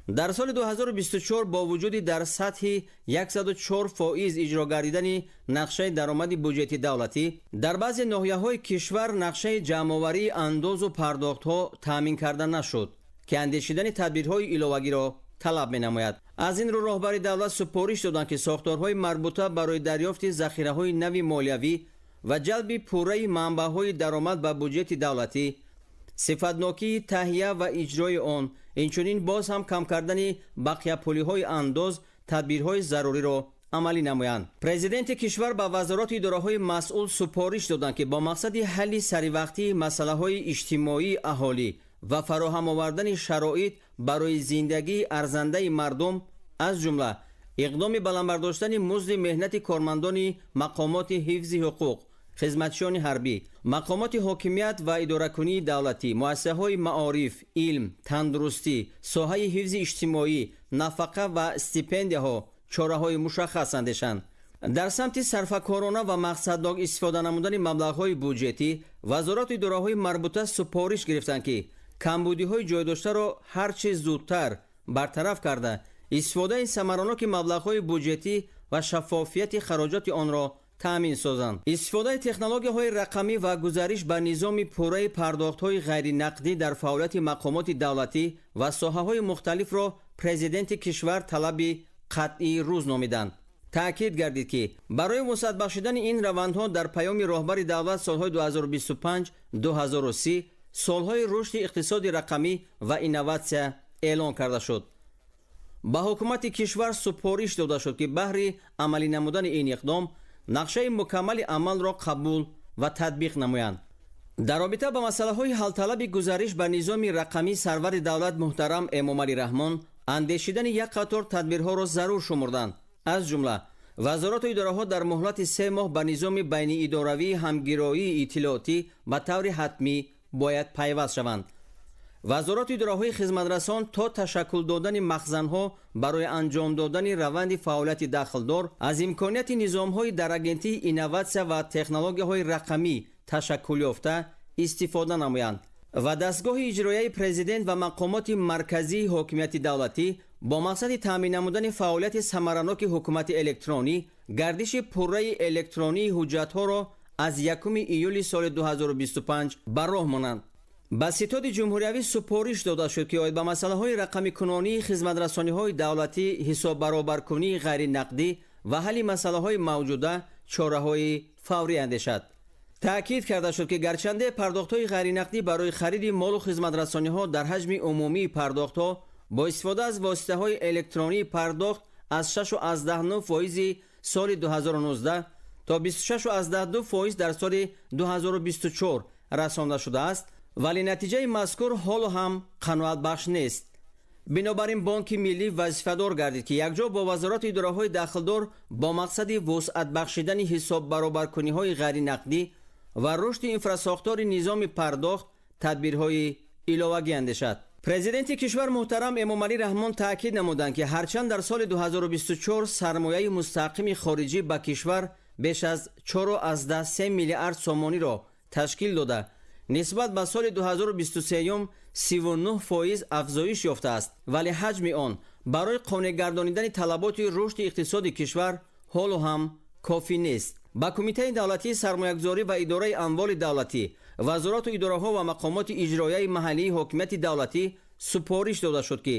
дар соли 2024 бо вуҷуди дар сатҳи 104% иҷро гардидани нақшаи даромади буҷети давлатӣ, дар баъзе ноҳияҳои кишвар нақшаи ҷамъоварии андозу пардохтҳо таъмин карда нашуд, ки андешидани тадбирҳои иловагиро талаб менамояд. Аз ин рӯ роҳбари давлат супориш доданд, ки сохторҳои марбута барои дарёфти захираҳои нави молиявӣ ва ҷалби пурраи манбаъҳои даромад ба буҷети давлатӣ, сифатнокии таҳия ва иҷрои он, инчунин боз ҳам кам кардани бақияпулиҳои андоз тадбирҳои заруриро амалӣ намоянд. Президенти кишвар ба вазорату идораҳои масъул супориш доданд, ки бо мақсади ҳалли саривақтии масъалаҳои иҷтимоии аҳолӣ ва фароҳам овардани шароит барои зиндагии арзандаи мардум, аз ҷумла иқдоми баландбардоштани музди меҳнати кормандони мақомоти ҳифзи ҳуқуқ, хизматчиёни ҳарбӣ, мақомоти ҳокимият ва идоракунии давлатӣ, муассисаҳои маориф, илм, тандурустӣ, соҳаи ҳифзи иҷтимоӣ, нафақа ва стипендияҳо чораҳои мушаххас андешанд. Дар самти сарфакорона ва мақсаднок истифода намудани маблағҳои буҷетӣ вазорату идораҳои марбута супориш гирифтанд, ки камбудиҳои ҷойдоштаро ҳар чӣ зудтар бартараф карда, истифодаи самараноки маблағҳои буҷетӣ ва шаффофияти хароҷоти онро таъмин созанд. Истифодаи технологияҳои рақамӣ ва гузариш ба низоми пурраи пардохтҳои ғайринақдӣ дар фаъолияти мақомоти давлатӣ ва соҳаҳои мухталифро президенти кишвар талаби қатъии рӯз номиданд. Таъкид гардид, ки барои вусъат бахшидани ин равандҳо дар паёми роҳбари давлат солҳои 2025-2030 солҳои рушди иқтисоди рақамӣ ва инноватсия эълон карда шуд. Ба ҳукумати кишвар супориш дода шуд, ки баҳри амалӣ намудани ин иқдом нақшаи мукаммали амалро қабул ва татбиқ намоянд. Дар робита ба масъалаҳои ҳалталаби гузариш ба низоми рақамӣ сарвари давлат муҳтарам Эмомалӣ Раҳмон андешидани як қатор тадбирҳоро зарур шумурданд. Аз ҷумла вазорату идораҳо дар муҳлати 3 моҳ ба низоми байниидоравии ҳамгироии иттилоотӣ ба таври ҳатмӣ бояд пайваст шаванд. Вазорату идораҳои хизматрасон то ташаккул додани махзанҳо барои анҷом додани раванди фаъолияти дахлдор аз имконияти низомҳои дар Агентии инноватсия ва технологияҳои рақамӣ ташаккулёфта Истифода намоянд ва дастгоҳи иҷроияи президент ва мақомоти марказии ҳокимияти давлатӣ бо мақсади таъмин намудани фаъолияти самараноки ҳукумати электронӣ гардиши пурраи электронии ҳуҷҷатҳоро аз 1 июли соли 2025 ба роҳ монанд. Ба Ситоди ҷумҳуриявӣ супориш дода шуд, ки оид ба масъалаҳои рақамикунонии хизматрасониҳои давлатӣ, ҳисоббаробаркунии ғайринақдӣ ва ҳалли масъалаҳои мавҷуда чораҳои фаврӣ андешад. Таъкид карда шуд, ки гарчанде пардохтҳои ғайринақдӣ барои хариди молу хизматрасониҳо дар ҳаҷми умумии пардохтҳо бо истифода аз воситаҳои электронии пардохт аз 6,9% соли 2019 то 26,2% дар соли 2024 расонда шудааст, вале натиҷаи мазкур ҳоло ҳам қаноатбахш нест. Бинобар ин Бонки Миллӣ вазифадор гардид, ки якҷо бо вазорату идораҳои дахлдор бо мақсади вусъат бахшидани ҳисоббаробаркуниҳои ғайринақдӣ ва рушди инфрасохтори низоми пардохт тадбирҳои иловагӣ андешад. Президенти кишвар муҳтарам Эмомалӣ Раҳмон таъкид намуданд, ки ҳарчанд дар соли 2024 сармояи мустақими хориҷӣ ба кишвар беш аз 4,3 миллиард сомониро ташкил дода, нисбат ба соли 2023 39% афзоиш ёфтааст, вале ҳаҷми он барои қонеъ гардонидани талаботи рушди иқтисоди кишвар ҳоло ҳам кофӣ нест. Ба Кумитаи давлатии сармоягузорӣ ва идораи амволи давлатӣ, вазорату идораҳо ва мақомоти иҷроияи маҳаллии ҳокимияти давлатӣ супориш дода шуд, ки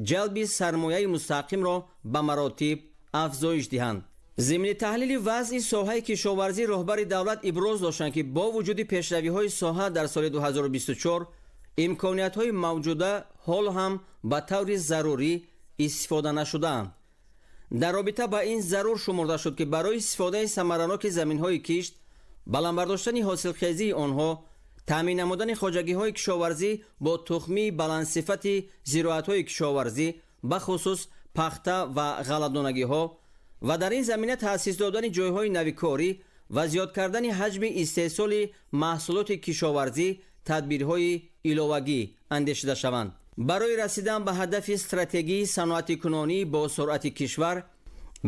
ҷалби сармояи мустақимро ба маротиб афзоиш диҳанд. Зимни таҳлили вазъи соҳаи кишоварзӣ роҳбари давлат иброз доштанд, ки бо вуҷуди пешравиҳои соҳа дар соли 2024 имкониятҳои мавҷуда ҳоло ҳам ба таври зарурӣ истифода нашудаанд. Дар робита ба ин зарур шумурда шуд, ки барои истифодаи самараноки заминҳои кишт, баланд бардоштани ҳосилхезии онҳо, таъмин намудани хоҷагиҳои кишоварзӣ бо тухмии баландсифати зироатҳои кишоварзӣ, бахусус пахта ва ғалладонагиҳо, ва дар ин замина таъсис додани ҷойҳои нави корӣ ва зиёд кардани ҳаҷми истеҳсоли маҳсулоти кишоварзӣ тадбирҳои иловагӣ андешида шаванд. Барои расидан ба ҳадафи стратегии саноатикунонии бо суръати кишвар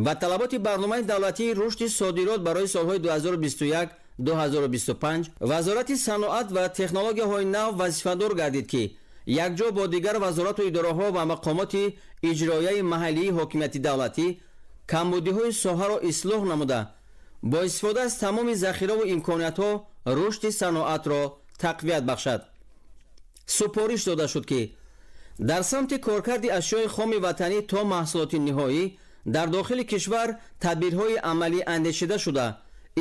ва талаботи барномаи давлатии рушди содирот барои солҳои 2021-2025 Вазорати саноат ва технологияҳои нав вазифадор гардид, ки якҷо бо дигар вазорату идораҳо ва мақомоти иҷроияи маҳаллии ҳокимияти давлатӣ камбудиҳои соҳаро ислоҳ намуда, бо истифода аз тамоми захираву имкониятҳо рушди саноатро тақвият бахшад. Супориш дода шуд, ки дар самти коркарди ашёи хоми ватанӣ то маҳсулоти ниҳоӣ дар дохили кишвар тадбирҳои амалӣ андешида шуда,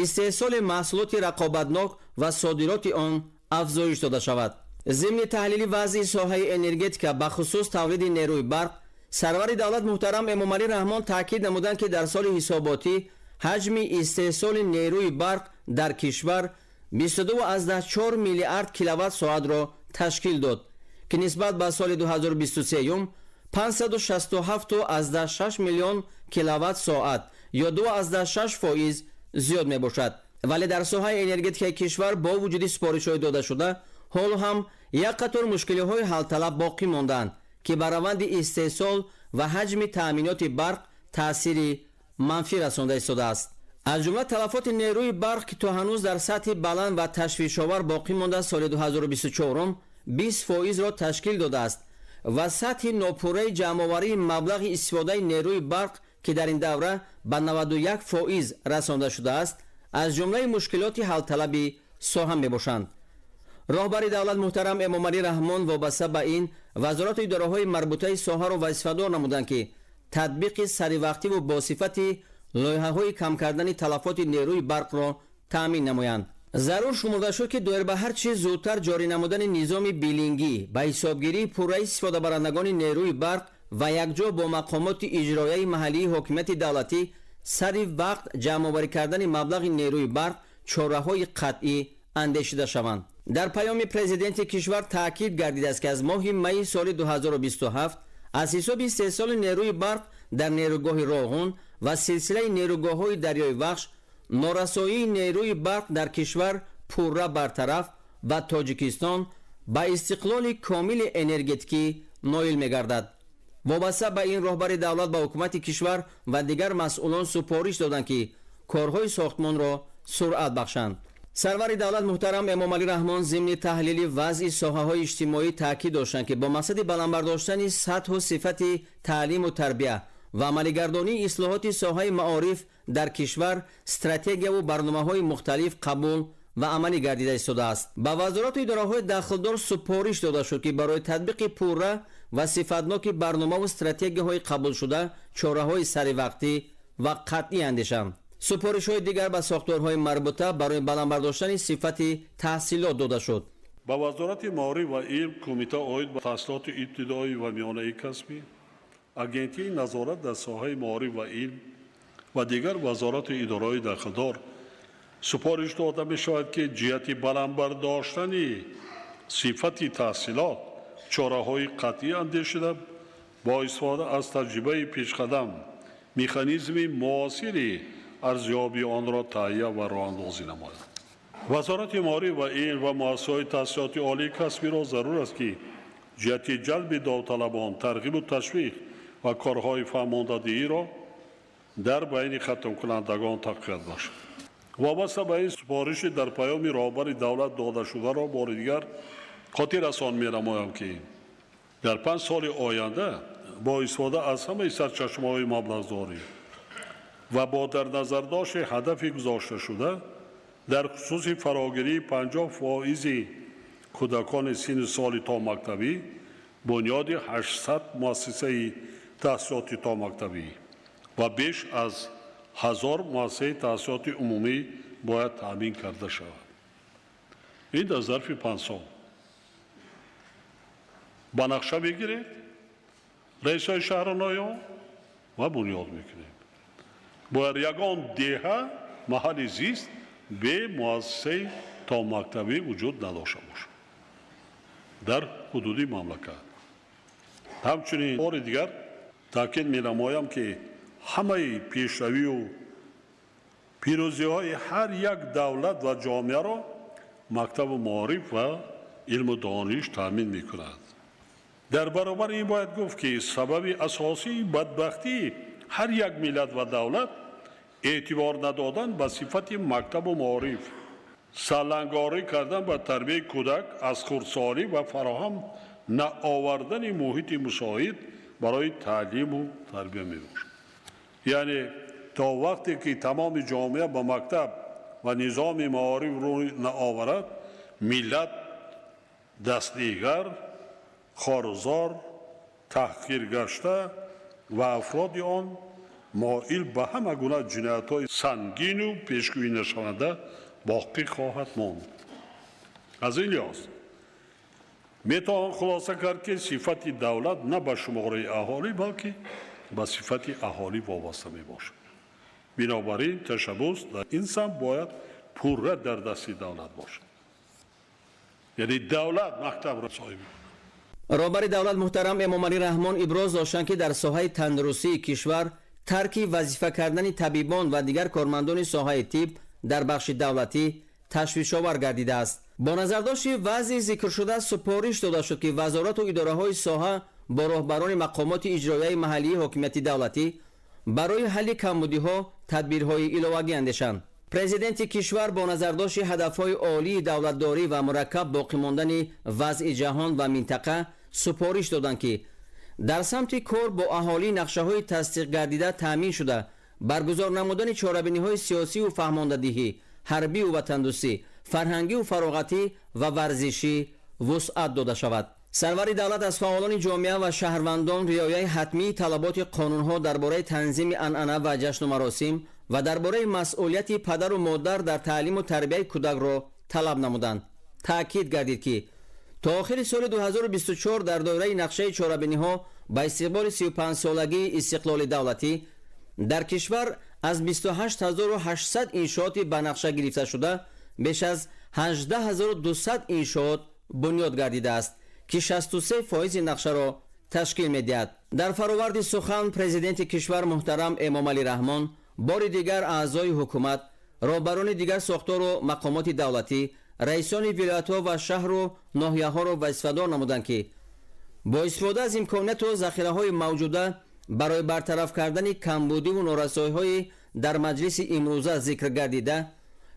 истеҳсоли маҳсулоти рақобатнок ва содироти он афзоиш дода шавад. Зимни таҳлили вазъи соҳаи энергетика, бахусус тавлиди нерӯи барқ, сарвари давлат муҳтарам Эмомалӣ Раҳмон таъкид намуданд, ки дар соли ҳисоботӣ ҳаҷми истеҳсоли нерӯи барқ дар кишвар 22,4 миллиард киловатт соатро ташкил дод, ки нисбат ба соли 2023 567,6 миллион киловатт соат ё 2,6% зиёд мебошад. Вале дар соҳаи энергетикаи кишвар бо вуҷуди супоришҳои додашуда ҳоло ҳам як қатор мушкилиҳои ҳалталаб боқӣ мондаанд, ки ба раванди истеҳсол ва ҳаҷми таъминоти барқ таъсири манфӣ расонда истодааст. Аз ҷумла талафоти нерӯи барқ, ки то ҳанӯз дар сатҳи баланд ва ташвишовар боқӣ монда, соли 2024 20%-ро ташкил додааст, ва сатҳи нопурраи ҷамъоварии маблағи истифодаи нерӯи барқ, ки дар ин давра ба 91% расонда шудааст, аз ҷумлаи мушкилоти ҳалталаби соҳа мебошанд. Роҳбари давлат муҳтарам Эмомалӣ Раҳмон вобаста ба ин вазорату идораҳои марбутаи соҳаро вазифадор намуданд, ки татбиқи саривақтиву босифати лоиҳаҳои кам кардани талафоти нерӯи барқро таъмин намоянд. Зарур шумурда шуд, ки доир ба ҳар чиз зудтар ҷорӣ намудани низоми биллингӣ ба ҳисобгирии пурраи истифодабарандагони нерӯи барқ ва якҷо бо мақомоти иҷроияи маҳаллии ҳокимияти давлатӣ сари вақт ҷамъоварӣ кардани маблағи нерӯи барқ чораҳои қатъӣ андешида шаванд. Дар паёми президенти кишвар таъкид гардидааст, ки аз моҳи майи соли 2027 аз ҳисоби истеҳсоли нерӯи барқ дар нерӯгоҳи Роғун ва силсилаи нерӯгоҳҳои дарёи Вахш норасоии нерӯи барқ дар кишвар пурра бартараф ва Тоҷикистон ба истиқлоли комили энергетикӣ ноил мегардад. Вобаста ба ин роҳбари давлат ба ҳукумати кишвар ва дигар масъулон супориш доданд, ки корҳои сохтмонро суръат бахшанд. Сарвари давлат муҳтарам Эмомалӣ Раҳмон зимни таҳлили вазъи соҳаҳои иҷтимоӣ таъкид доштанд, ки бо мақсади баланд бардоштани сатҳу сифати таълиму тарбия ва амалигардонии ислоҳоти соҳаи маориф дар кишвар стратегияву барномаҳои мухталиф қабул ва амалӣ гардида истодааст. Ба вазорату идораҳои дахлдор супориш дода шуд, ки барои татбиқи пурра ва сифатноки барномаву стратегияҳои қабулшуда чораҳои саривақтӣ ва қатъӣ андешанд. Супоришҳои дигар ба сохторҳои марбута барои баланд бардоштани сифати таҳсилот дода шуд. Ба Вазорати маориф ва илм, Кумита оид ба таҳсилоти ибтидоӣ ва миёнаи касбӣ, Агентии назорат дар соҳаи маориф ва илм ва дигар вазорату идораҳои дахлдор супориш дода мешавад, ки ҷиҳати баланд бардоштани сифати таҳсилот чораҳои қатъӣ андешида, бо истифода аз таҷрибаи пешқадам механизми муосири арзёбии онро таҳия ва роҳандозӣ намояд. Вазорати маориф ва илм ва муассисаҳои таҳсилоти олии касбиро зарур аст, ки ҷиҳати ҷалби довталабон тарғибу ташвиқ ва корҳои фаҳмондадиҳиро дар байни хатмкунандагон тақвият бахшад. Вобаста ба ин супориши дар паёми роҳбари давлат додашударо бори дигар хотиррасон менамоям, ки дар 5 соли оянда бо истифода аз ҳамаи сарчашмаҳои маблағдорӣ ва бо дар назардошти ҳадафи гузошташуда дар хусуси фарогирии 50 фоизи кӯдакони синну соли томактабӣ, бунёди 800 муассисаи таҳсилоти томактабӣ ва беш аз 1000 муассисаи таҳсилоти умумӣ бояд таъмин карда шавад. Ин дар зарфи 5 сол ба нақша мегиред, раисҳои шаҳру ноҳияҳо, ва бунёд мекунем. Бояд ягон деҳа, маҳалли зист бе муассисаи томактабӣ вуҷуд надошта бошад дар ҳудуди мамлакат. Ҳамчунин бори дигар таъкид менамоям, ки ҳамаи пешравию пирӯзиҳои ҳар як давлат ва ҷомеаро мактабу маориф ва илму дониш таъмин мекунад. Дар баробари ин бояд гуфт, ки сабаби асосии бадбахтии ҳар як миллат ва давлат эътибор надодан ба сифати мактабу маориф, салангорӣ кардан ба тарбияи кӯдак аз хурдсолӣ ва фароҳам наовардани муҳити мусоид барои таълиму тарбия мебошад. Яъне то вақте ки тамоми ҷомеа ба мактаб ва низоми маориф рӯй наоварад, миллат дастнигар, хорузор, таҳқир гашта ва афроди он моил ба ҳама гуна ҷиноятҳои сангину пешгӯӣ нашаванда боқӣ хоҳад монд. Аз ин лиҳоз метавон хулоса кард, ки сифати давлат на ба шумораи аҳолӣ, балки ба сифати аҳолӣ вобаста мебошад. Бинобар ин ташаббус дар ин самт бояд пурра дар дасти давлат бошад, яъне давлат мактабро соҳиб. Роҳбари давлат муҳтарам Эмомалӣ Раҳмон иброз доштанд, ки дар соҳаи тандурустии кишвар тарки вазифа кардани табибон ва дигар кормандони соҳаи тиб дар бахши давлатӣ ташвишовар гардидааст. Бо назардошти вазъи зикршуда супориш дода шуд, ки вазорату идораҳои соҳа бо роҳбарони мақомоти иҷроияи маҳаллии ҳокимияти давлатӣ барои ҳалли камбудиҳо тадбирҳои иловагӣ андешанд. Президенти кишвар бо назардошти ҳадафҳои олии давлатдорӣ ва мураккаб боқӣ мондани вазъи ҷаҳон ва минтақа супориш доданд, ки дар самти кор бо аҳолӣ нақшаҳои тасдиқгардида таъмин шуда, баргузор намудани чорабиниҳои сиёсиву фаҳмондадиҳӣ, ҳарбиву ватандӯстӣ, фарҳангиву фароғатӣ ва варзишӣ вусъат дода шавад. Сарвари давлат аз фаъолони ҷомеа ва шаҳрвандон риояи ҳатмии талаботи қонунҳо дар бораи танзими анъана ва ҷашну маросим ва дар бораи масъулияти падару модар дар таълиму тарбияи кӯдакро талаб намуданд. Таъкид гардид, ки то охири соли 2024 дар доираи нақшаи чорабиниҳо ба истиқболи 35-солагии истиқлоли давлатӣ дар кишвар аз 28 800 иншооти ба нақша гирифташуда беш аз 18 200 иншоот бунёд гардидааст, ки 63 фоизи нақшаро ташкил медиҳад. Дар фароварди сухан президенти кишвар муҳтарам Эмомалӣ Раҳмон бори дигар аъзои ҳукумат, роҳбарони дигар сохтору мақомоти давлатӣ, раисони вилоятҳо ва шаҳру ноҳияҳоро вазифадор намуданд, ки бо истифода аз имконияту захираҳои мавҷуда барои бартараф кардани камбудиву норасоиҳои дар маҷлиси имрӯза зикр гардида.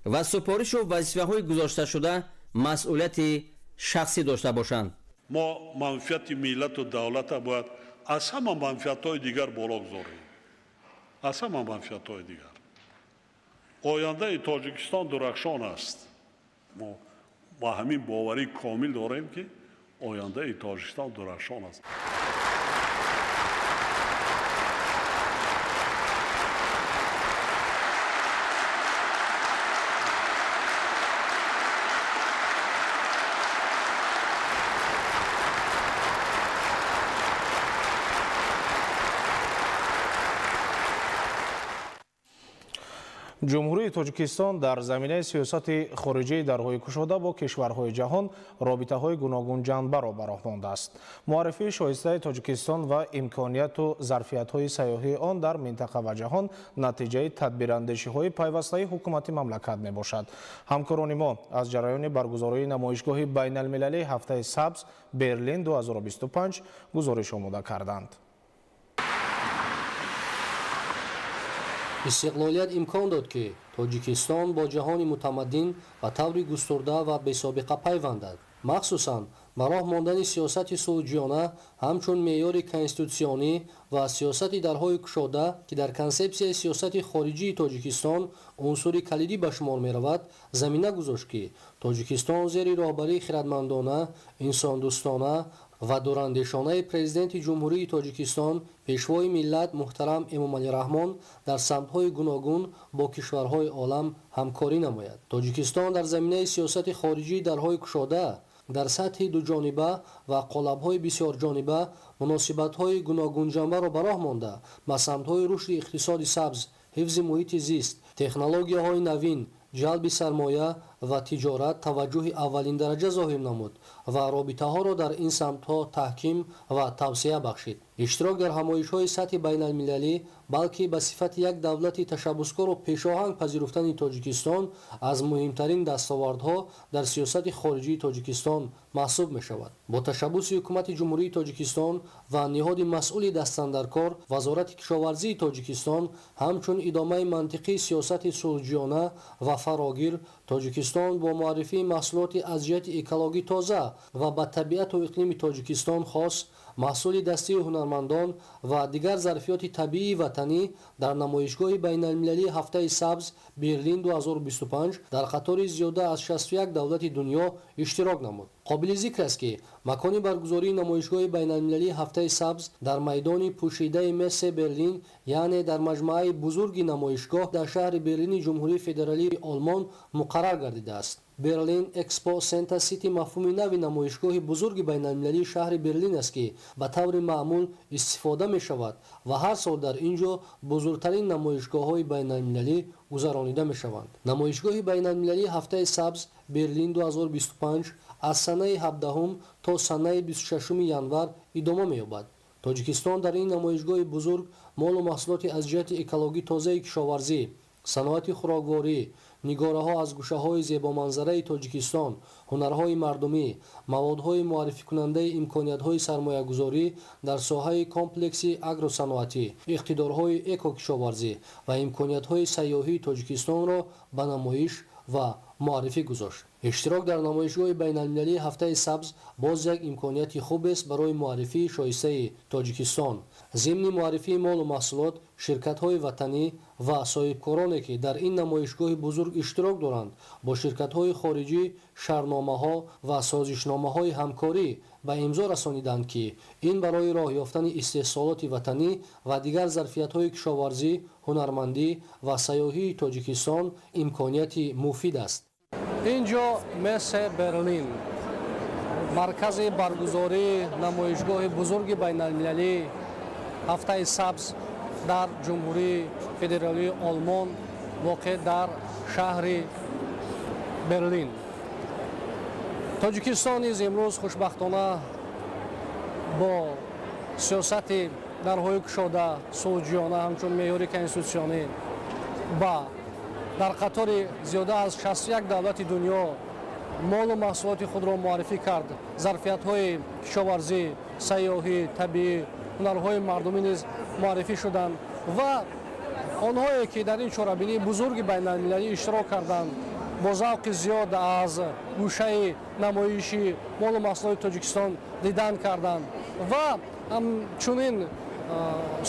ва супоришу вазифаҳои гузошташуда масъулияти шахсӣ дошта бошанд. Мо манфиати миллату давлата бояд аз ҳама манфиатҳои дигар боло гузорем, аз ҳама манфиатҳои дигар. Ояндаи Тоҷикистон дурахшон аст. Мо ба ҳамин боварии комил дорем, ки ояндаи Тоҷикистон дурахшон аст. Ҷумҳурии Тоҷикистон дар заминаи сиёсати хориҷии дарҳои кушода бо кишварҳои ҷаҳон робитаҳои гуногунҷанбаро ба роҳ мондааст. Муаррифии шоистаи Тоҷикистон ва имконияту зарфиятҳои сайёҳии он дар минтақа ва ҷаҳон натиҷаи тадбирандешиҳои пайвастаи ҳукумати мамлакат мебошад. Ҳамкорони мо аз ҷараёни баргузории намоишгоҳи байналмилалии ҳафтаи сабз Берлин 2025 гузориш омода карданд. Истиқлолият имкон дод, ки Тоҷикистон бо ҷаҳони мутамаддин ба таври густурда ва бесобиқа пайвандад. Махсусан, ба роҳ мондани сиёсати сулҳҷӯёна ҳамчун меъёри конститутсионӣ ва сиёсати дарҳои кушода, ки дар консепсияи сиёсати хориҷии Тоҷикистон унсури калидӣ ба шумор меравад, замина гузошт, ки Тоҷикистон зери роҳбарии хиратмандона, инсондӯстона ва дурандешонаи Президенти Ҷумҳурии Тоҷикистон, Пешвои миллат муҳтарам Эмомалӣ Раҳмон дар самтҳои гуногун бо кишварҳои олам ҳамкорӣ намояд. Тоҷикистон дар заминаи сиёсати хориҷии дарҳои кушода дар сатҳи дуҷониба ва қолабҳои бисёрҷониба муносибатҳои гуногунҷанбаро ба роҳ монда, ба самтҳои рушди иқтисоди сабз, ҳифзи муҳити зист, технологияҳои навин, ҷалби сармоя ва тиҷорат таваҷҷӯҳи аввалиндараҷа зоҳир намуд ва робитаҳоро дар ин самтҳо таҳким ва тавсеа бахшид. Иштирок дар ҳамоишҳои сатҳи байналмилалӣ, балки ба сифати як давлати ташаббускору пешоҳанг пазируфтани Тоҷикистон аз муҳимтарин дастовардҳо дар сиёсати хориҷии Тоҷикистон маҳсуб мешавад. Бо ташаббуси Ҳукумати Ҷумҳурии Тоҷикистон ва ниҳоди масъули дастандаркор, Вазорати кишоварзии Тоҷикистон, ҳамчун идомаи мантиқии сиёсати сулҳҷӯёна ва фарогир, Тоҷикистон бо муаррифии маҳсулоти аз ҷиҳати экологӣ тоза ва ба табиату иқлими Тоҷикистон хос, маҳсули дастии ҳунармандон ва дигар зарфиёти табиии ватанӣ дар намоишгоҳи байналмилалии ҳафтаи сабз Берлин 2025 дар қатори зиёда аз 61 давлати дунё иштирок намуд. Қобили зикр аст, ки макони баргузории намоишгоҳи байналмилалии ҳафтаи сабз дар майдони пӯшидаи Мессе Берлин, яъне дар маҷмӯаи бузурги намоишгоҳ дар шаҳри Берлини Ҷумҳурии Федералии Олмон муқаррар гардидааст. Берлин Экспо Сентер Сити мафҳуми нави намоишгоҳи бузурги байналмилалии шаҳри Берлин аст, ки ба таври маъмул истифода мешавад ва ҳар сол дар ин ҷо бузургтарин намоишгоҳҳои байналмилалӣ гузаронида мешаванд. Намоишгоҳи байналмилалии ҳафтаи сабз Берлин 2025 аз санаи 17 то санаи 26 январ идома меёбад. Тоҷикистон дар ин намоишгоҳи бузург молу маҳсулоти аз ҷиҳати экологӣ тозаи кишоварзӣ, саноати хӯрокворӣ, нигораҳо аз гӯшаҳои зебоманзараи Тоҷикистон, ҳунарҳои мардумӣ, маводҳои муаррификунандаи имкониятҳои сармоягузорӣ дар соҳаи комплекси агросаноатӣ, иқтидорҳои экокишоварзӣ ва имкониятҳои сайёҳии Тоҷикистонро ба намоиш ва муаррифӣ гузошт. Иштирок дар намоишгоҳи байналмилалии ҳафтаи сабз боз як имконияти хубест барои муаррифии шоистаи Тоҷикистон. Зимни муаррифии молу маҳсулот, ширкатҳои ватанӣ ва соҳибкороне, ки дар ин намоишгоҳи бузург иштирок доранд, бо ширкатҳои хориҷӣ шартномаҳо ва созишномаҳои ҳамкорӣ ба имзо расониданд, ки ин барои роҳ ёфтани истеҳсолоти ватанӣ ва дигар зарфиятҳои кишоварзӣ, ҳунармандӣ ва сайёҳии Тоҷикистон имконияти муфид аст. Инҷо Мессе Берлин, маркази баргузории намоишгоҳи бузурги байналмилалии ҳафтаи сабз дар Ҷумҳурии Федералии Олмон, воқеъ дар шаҳри Берлин. Тоҷикистон низ имрӯз хушбахтона бо сиёсати дарҳои кушода, сулҳҷӯёна ҳамчун меъёри конститутсионӣ ба дар қатори зиёда аз 61 давлати дунё молу маҳсулоти худро муаррифӣ кард. Зарфиятҳои кишоварзӣ, сайёҳӣ, табиӣ, ҳунарҳои мардумӣ низ муаррифӣ шуданд ва онҳое, ки дар ин чорабинии бузурги байналмилалӣ иштирок карданд, Бо завқи зиёд аз гӯшаи намоиши молу маҳсулоти Тоҷикистон дидан карданд ва ҳамчунин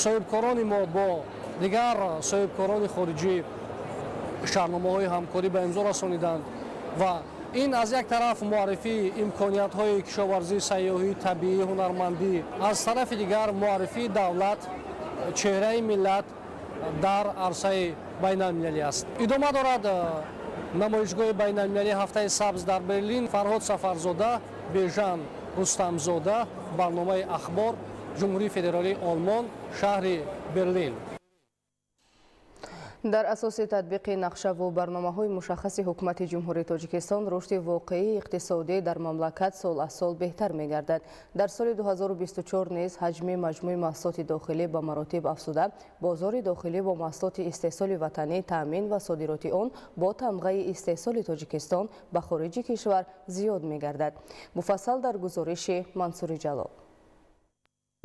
соҳибкорони мо бо дигар соҳибкорони хориҷӣ шартномаҳои ҳамкорӣ ба имзо расониданд. Ва ин аз як тараф муаррифии имкониятҳои кишоварзӣ, сайёҳӣ, табиӣ, ҳунармандӣ, аз тарафи дигар муаррифии давлат, чеҳраи миллат дар арсаи байналмилалӣ аст. Идома дорад намоишгоҳи байналмилалии Ҳафтаи сабз дар Берлин. Фарҳод Сафарзода, Бежан Рустамзода, барномаи Ахбор, Ҷумҳурии Федералии Олмон, шаҳри Берлин. Дар асоси татбиқи нақшаву барномаҳои мушаххаси Ҳукумати Ҷумҳурии Тоҷикистон рушди воқеии иқтисодӣ дар мамлакат сол аз сол беҳтар мегардад. Дар соли 2024 низ ҳаҷми маҷмӯи маҳсулоти дохилӣ ба маротиб афзуда, бозори дохилӣ бо маҳсулоти истеҳсоли ватанӣ таъмин ва содироти он бо тамғаи истеҳсоли Тоҷикистон ба хориҷи кишвар зиёд мегардад. Муфассал дар гузориши Мансури Ҷалол.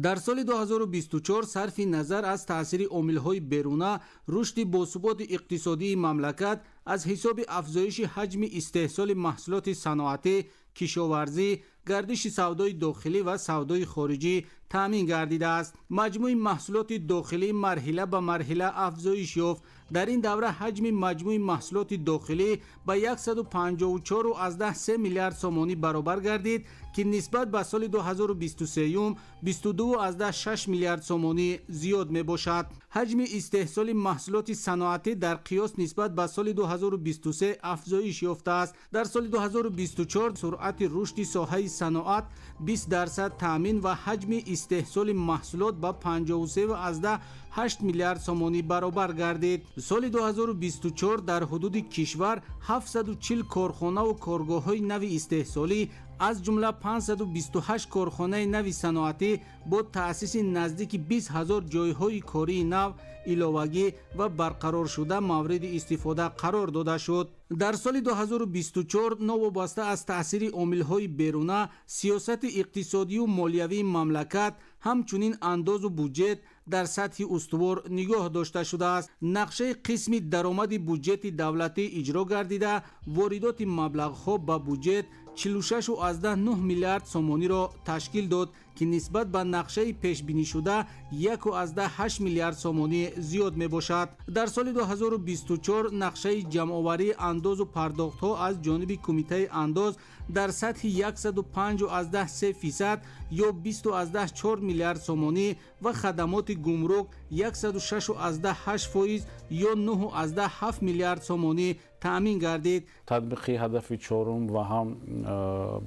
Дар соли 2024 сарфи назар аз таъсири омилҳои беруна, рушди босуботи иқтисодии мамлакат аз ҳисоби афзоиши ҳаҷми истеҳсоли маҳсулоти саноатӣ, кишоварзӣ, гардиши савдои дохилӣ ва савдои хориҷӣ таъмин гардидааст. Маҷмӯи маҳсулоти дохилӣ марҳила ба марҳила афзоиш ёфт. Дар ин давра ҳаҷми маҷмӯи маҳсулоти дохилӣ ба 154,3 миллиард сомонӣ баробар гардид, ки нисбат ба соли 2023 22,6 миллиард сомонӣ зиёд мебошад. Ҳаҷми истеҳсоли маҳсулоти саноатӣ дар қиёс нисбат ба соли 2023 афзоиш ёфтааст. Дар соли 2024 суръати рушди соҳаи саноат 20% таъмин ва ҳаҷми истеҳсоли маҳсулот ба 53,8 миллиард сомонӣ баробар гардид. Соли 2024 дар ҳудуди кишвар 740 корхонаву коргоҳҳои нави истеҳсолӣ, аз ҷумла 528 корхонаи нави саноатӣ бо таъсиси наздики 20 ҳазор ҷойҳои кории нав иловагӣ ва барқароршуда мавриди истифода қарор дода шуд. Дар соли 2024 новобаста аз таъсири омилҳои беруна, сиёсати иқтисодию молиявии мамлакат, ҳамчунин андозу буҷет дар сатҳи устувор нигоҳ дошта шудааст. Нақшаи қисми даромади буҷети давлатӣ иҷро гардида, воридоти маблағҳо ба буҷет 46,9 миллиард сомониро ташкил дод, ки нисбат ба нақшаи пешбинишуда 1,8 миллиард сомонӣ зиёд мебошад. Дар соли 2024 нақшаи ҷамъоварии андозу пардохтҳо аз ҷониби Кумитаи андоз дар сатҳи 105,3% ё 20,4 миллиард сомонӣ ва хадамоти гумрук 106,8% ё 9,7 миллиард сомонӣ таъмин гардид. Татбиқи ҳадафи чорум ва ҳам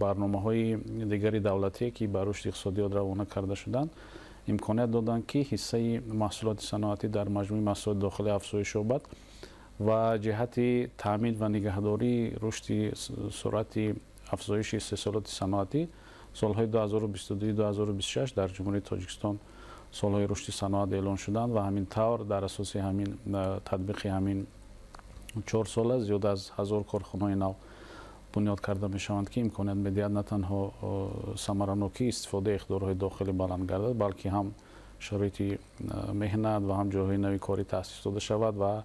барномаҳои дигари давлатие, ки ба рушди иқтисодиёт равона карда шуданд, имконият доданд, ки ҳиссаи маҳсулоти саноатӣ дар маҷмӯи маҳсулоти дохилӣ афзоиш ёбад ва ҷиҳати таъмин ва нигаҳдории рушди суръати афзоиши истеҳсолоти саноатӣ солҳои 2022-2026 дар Ҷумҳурии Тоҷикистон солҳои рушди саноат эълон шуданд. Ва ҳамин тавр, дар асоси ҳамин татбиқи ҳамин 4 сола зиёд аз 1000 корхонаи нав бунёд карда мешаванд, ки имконият медиҳад на танҳо самаранокии истифодаи иқтидорҳои дохилӣ баланд гардад, балки ҳам шароити меҳнат ва ҳам ҷойҳои нави корӣ таъсис дода шавад ва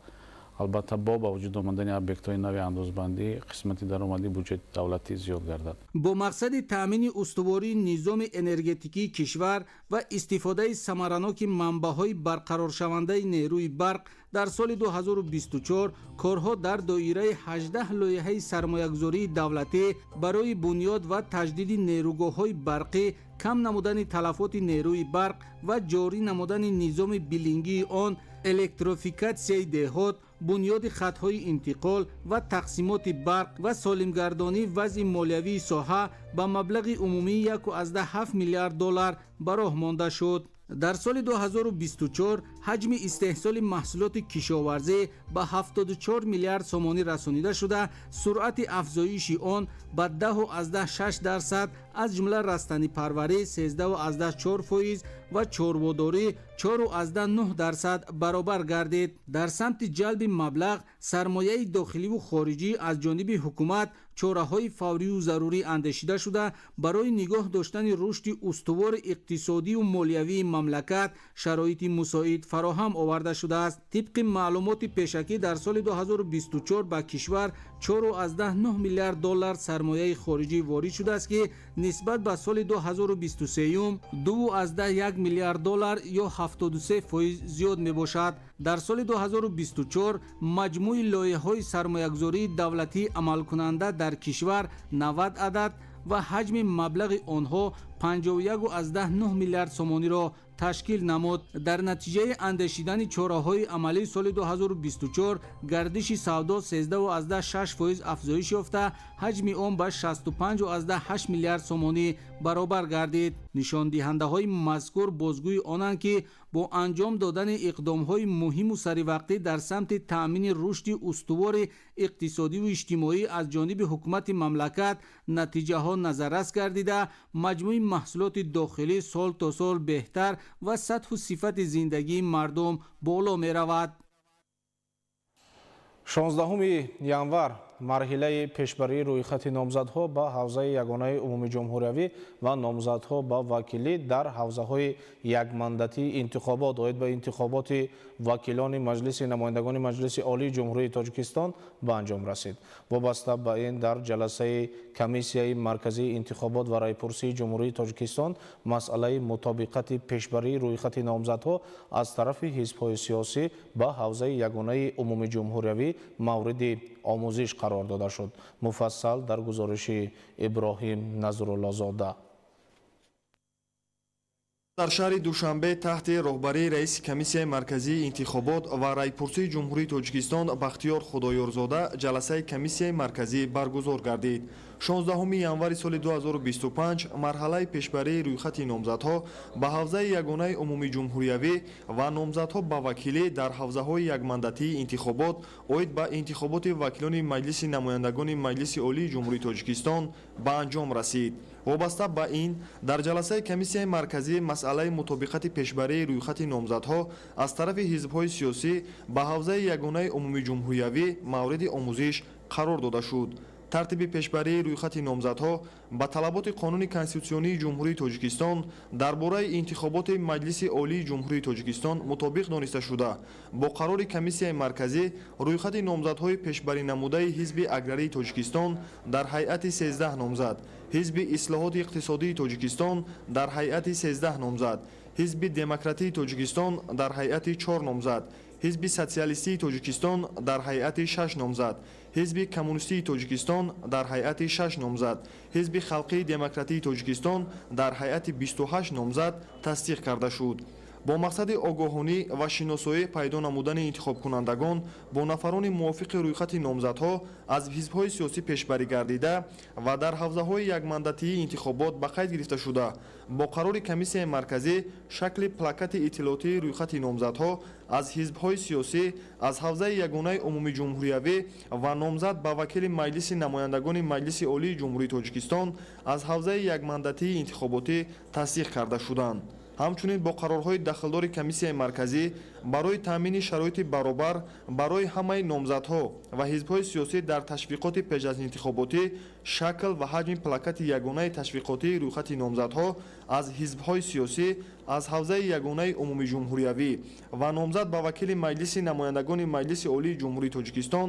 албатта, бо ба вуҷуд омадани объектҳои нави андозбандӣ қисмати даромадии буҷети давлатӣ зиёд гардад. Бо мақсади таъмини устувории низоми энергетикии кишвар ва истифодаи самараноки манбаъҳои барқароршавандаи нерӯи барқ дар соли 2024 корҳо дар доираи 18 лоиҳаи сармоягузории давлатӣ барои бунёд ва таҷдиди нерӯгоҳҳои барқӣ, кам намудани талафоти нерӯи барқ ва ҷорӣ намудани низоми биллингии он, электрификатсияи деҳот, бунёди хатҳои интиқол ва тақсимоти барқ ва солимгардонии вазъи молиявии соҳа ба маблағи умумии 1,7 миллиард доллар ба роҳ монда шуд. Дар соли 2024 ҳаҷми истеҳсоли маҳсулоти кишоварзӣ ба 74 миллиард сомонӣ расонида шуда, суръати афзоиши он ба 10,6% аз ҷумла растанипарварӣ 13,4% ва чорводорӣ 4,9% баробар гардид. Дар самти ҷалби маблағ, сармояи дохиливу хориҷӣ аз ҷониби ҳукумат чораҳои фаврию зарурӣ андешида шуда, барои нигоҳ доштани рушди устувори иқтисодию молиявии мамлакат шароити мусоид фароҳам оварда шудааст. Тибқи маълумоти пешакӣ, дар соли 2024 ба кишвар 4,9 миллиард доллар сармояи хориҷӣ ворид шудааст, ки нисбат ба соли 2023 2,1 миллиард доллар ё 73% зиёд мебошад. Дар соли 2024 маҷмӯи лоиҳаҳои сармоягузории давлатӣ амалкунанда дар кишвар 90 адад ва ҳаҷми маблағи онҳо 51,9 миллиард сомониро ташкил намуд. Дар натиҷаи андешидани чораҳои амалии соли 2024 гардиши савдо 13,6% афзоиш ёфта, ҳаҷми он ба 65,8 миллиард сомонӣ баробар гардид. Нишондиҳандаҳои мазкур бозгӯи онанд, ки бо анҷом додани иқдомҳои муҳиму саривақтӣ дар самти таъмини рушди устувори иқтисодиву иҷтимоӣ аз ҷониби ҳукумати мамлакат натиҷаҳо назаррас гардида, маҷмӯи маҳсулоти дохилӣ сол то сол беҳтар ва сатҳу сифати зиндагии мардум боло меравад. 16 январ марҳилаи пешбарии рӯйхати номзадҳо ба ҳавзаи ягонаи умумиҷумҳуриявӣ ва номзадҳо ба вакилӣ дар ҳавзаҳои якмандатии интихобот оид ба интихоботи вакилони Маҷлиси намояндагони Маҷлиси Олии Ҷумҳурии Тоҷикистон ба анҷом расид. Вобаста ба ин дар ҷаласаи Комиссияи марказии интихобот ва райпурсии Ҷумҳурии Тоҷикистон масъалаи мутобиқати пешбарии рӯйхати номзадҳо аз тарафи ҳизбҳои сиёсӣ ба ҳавзаи ягонаи умумиҷумҳуриявӣ мавриди омӯзиш қарор дода шуд. Муфассал дар гузориши Иброҳим Назруллозода. Дар шаҳри Душанбе таҳти роҳбарии раиси Комиссияи марказии интихобот ва райпурсии Ҷумҳурии Тоҷикистон Бахтиёр Худоёрзода ҷаласаи Комиссияи марказӣ баргузор гардид. 16 январи соли 2025 марҳалаи пешбарии рӯйхати номзадҳо ба ҳавзаи ягонаи умумиҷумҳуриявӣ ва номзадҳо ба вакилӣ дар ҳавзаҳои якмандатии интихобот оид ба интихоботи вакилони Маҷлиси намояндагони Маҷлиси Олии Ҷумҳурии Тоҷикистон ба анҷом расид. Вобаста ба ин дар ҷаласаи Комиссияи марказӣ масъалаи мутобиқати пешбарии рӯйхати номзадҳо аз тарафи ҳизбҳои сиёсӣ ба ҳавзаи ягонаи умумиҷумҳуриявӣ мавриди омӯзиш қарор дода шуд. Тартиби пешбарии рӯйхати номзадҳо ба талаботи Қонуни Конститутсионии Ҷумҳурии Тоҷикистон дар бораи интихоботи Маҷлиси Олии Ҷумҳурии Тоҷикистон мутобиқ дониста шуда, бо қарори Комиссияи марказӣ рӯйхати номзадҳои пешбаринамудаи Ҳизби Аграрии Тоҷикистон дар ҳайати 13 номзад, Ҳизби Ислоҳоти иқтисодии Тоҷикистон дар ҳайати 13 номзад, Ҳизби Демократии Тоҷикистон дар ҳайати 4 номзад, Ҳизби Социалистии Тоҷикистон дар ҳайати 6 номзад, Ҳизби Коммунистии Тоҷикистон дар ҳайати 6 номзад, Ҳизби Халқии Демократии Тоҷикистон дар ҳайати 28 номзад тасдиқ карда шуд. Бо мақсади огоҳонӣ ва шиносоӣ пайдо намудани интихобкунандагон бо нафарони мувофиқи рӯйхати номзадҳо аз ҳизбҳои сиёсӣ пешбарӣ гардида ва дар ҳавзаҳои якмандатии интихобот ба қайд гирифта шуда, бо қарори Комиссияи марказӣ шакли плакати иттилоотии рӯйхати номзадҳо аз ҳизбҳои сиёсӣ аз ҳавзаи ягонаи умумиҷумҳуриявӣ ва номзад ба вакили Маҷлиси намояндагони Маҷлиси Олии Ҷумҳурии Тоҷикистон аз ҳавзаи якмандатии интихоботӣ тасдиқ карда шуданд. Ҳамчунин бо қарорҳои дахлдори Комиссияи марказӣ барои таъмини шароити баробар барои ҳамаи номзадҳо ва ҳизбҳои сиёсӣ дар ташвиқоти пеш аз интихоботӣ шакл ва ҳаҷми плакати ягонаи ташвиқотии рӯйхати номзадҳо аз ҳизбҳои сиёсӣ аз ҳавзаи ягонаи умумиҷумҳуриявӣ ва номзад ба вакили Маҷлиси намояндагони Маҷлиси Олии Ҷумҳурии Тоҷикистон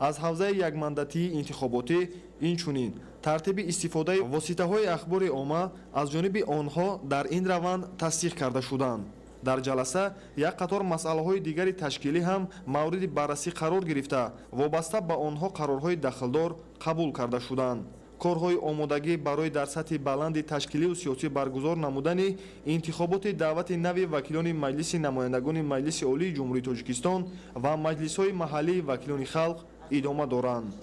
аз ҳавзаи якмандатии интихоботӣ, инчунин тартиби истифодаи воситаҳои ахбори омма аз ҷониби онҳо дар ин раванд тасдиқ карда шуданд. Дар ҷаласа як қатор масъалаҳои дигари ташкилӣ ҳам мавриди баррасӣ қарор гирифта, вобаста ба онҳо қарорҳои дахлдор қабул карда шуданд. Корҳои омодагӣ барои дар сатҳи баланди ташкилию сиёсӣ баргузор намудани интихоботи даъвати нави вакилони Маҷлиси намояндагони Маҷлиси Олии Ҷумҳурии Тоҷикистон ва маҷлисҳои маҳаллии вакилони халқ идома доранд.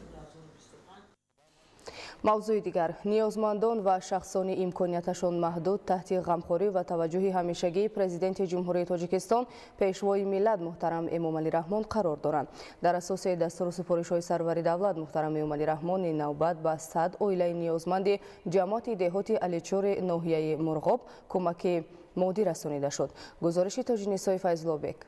Мавзӯи дигар: ниёзмандон ва шахсони имконияташон маҳдуд таҳти ғамхорӣ ва таваҷҷӯҳи ҳамешагии Президенти Ҷумҳурии Тоҷикистон, Пешвои миллат муҳтарам Эмомалӣ Раҳмон қарор доранд. Дар асоси дастуру супоришҳои сарвари давлат муҳтарам Эмомалӣ Раҳмон ин навбат ба 100 оилаи ниёзманди ҷамоати деҳоти Аличури ноҳияи Мурғоб кӯмаки моддӣ расонида шуд. Гузориши Тоҷинисои Файзуллобек.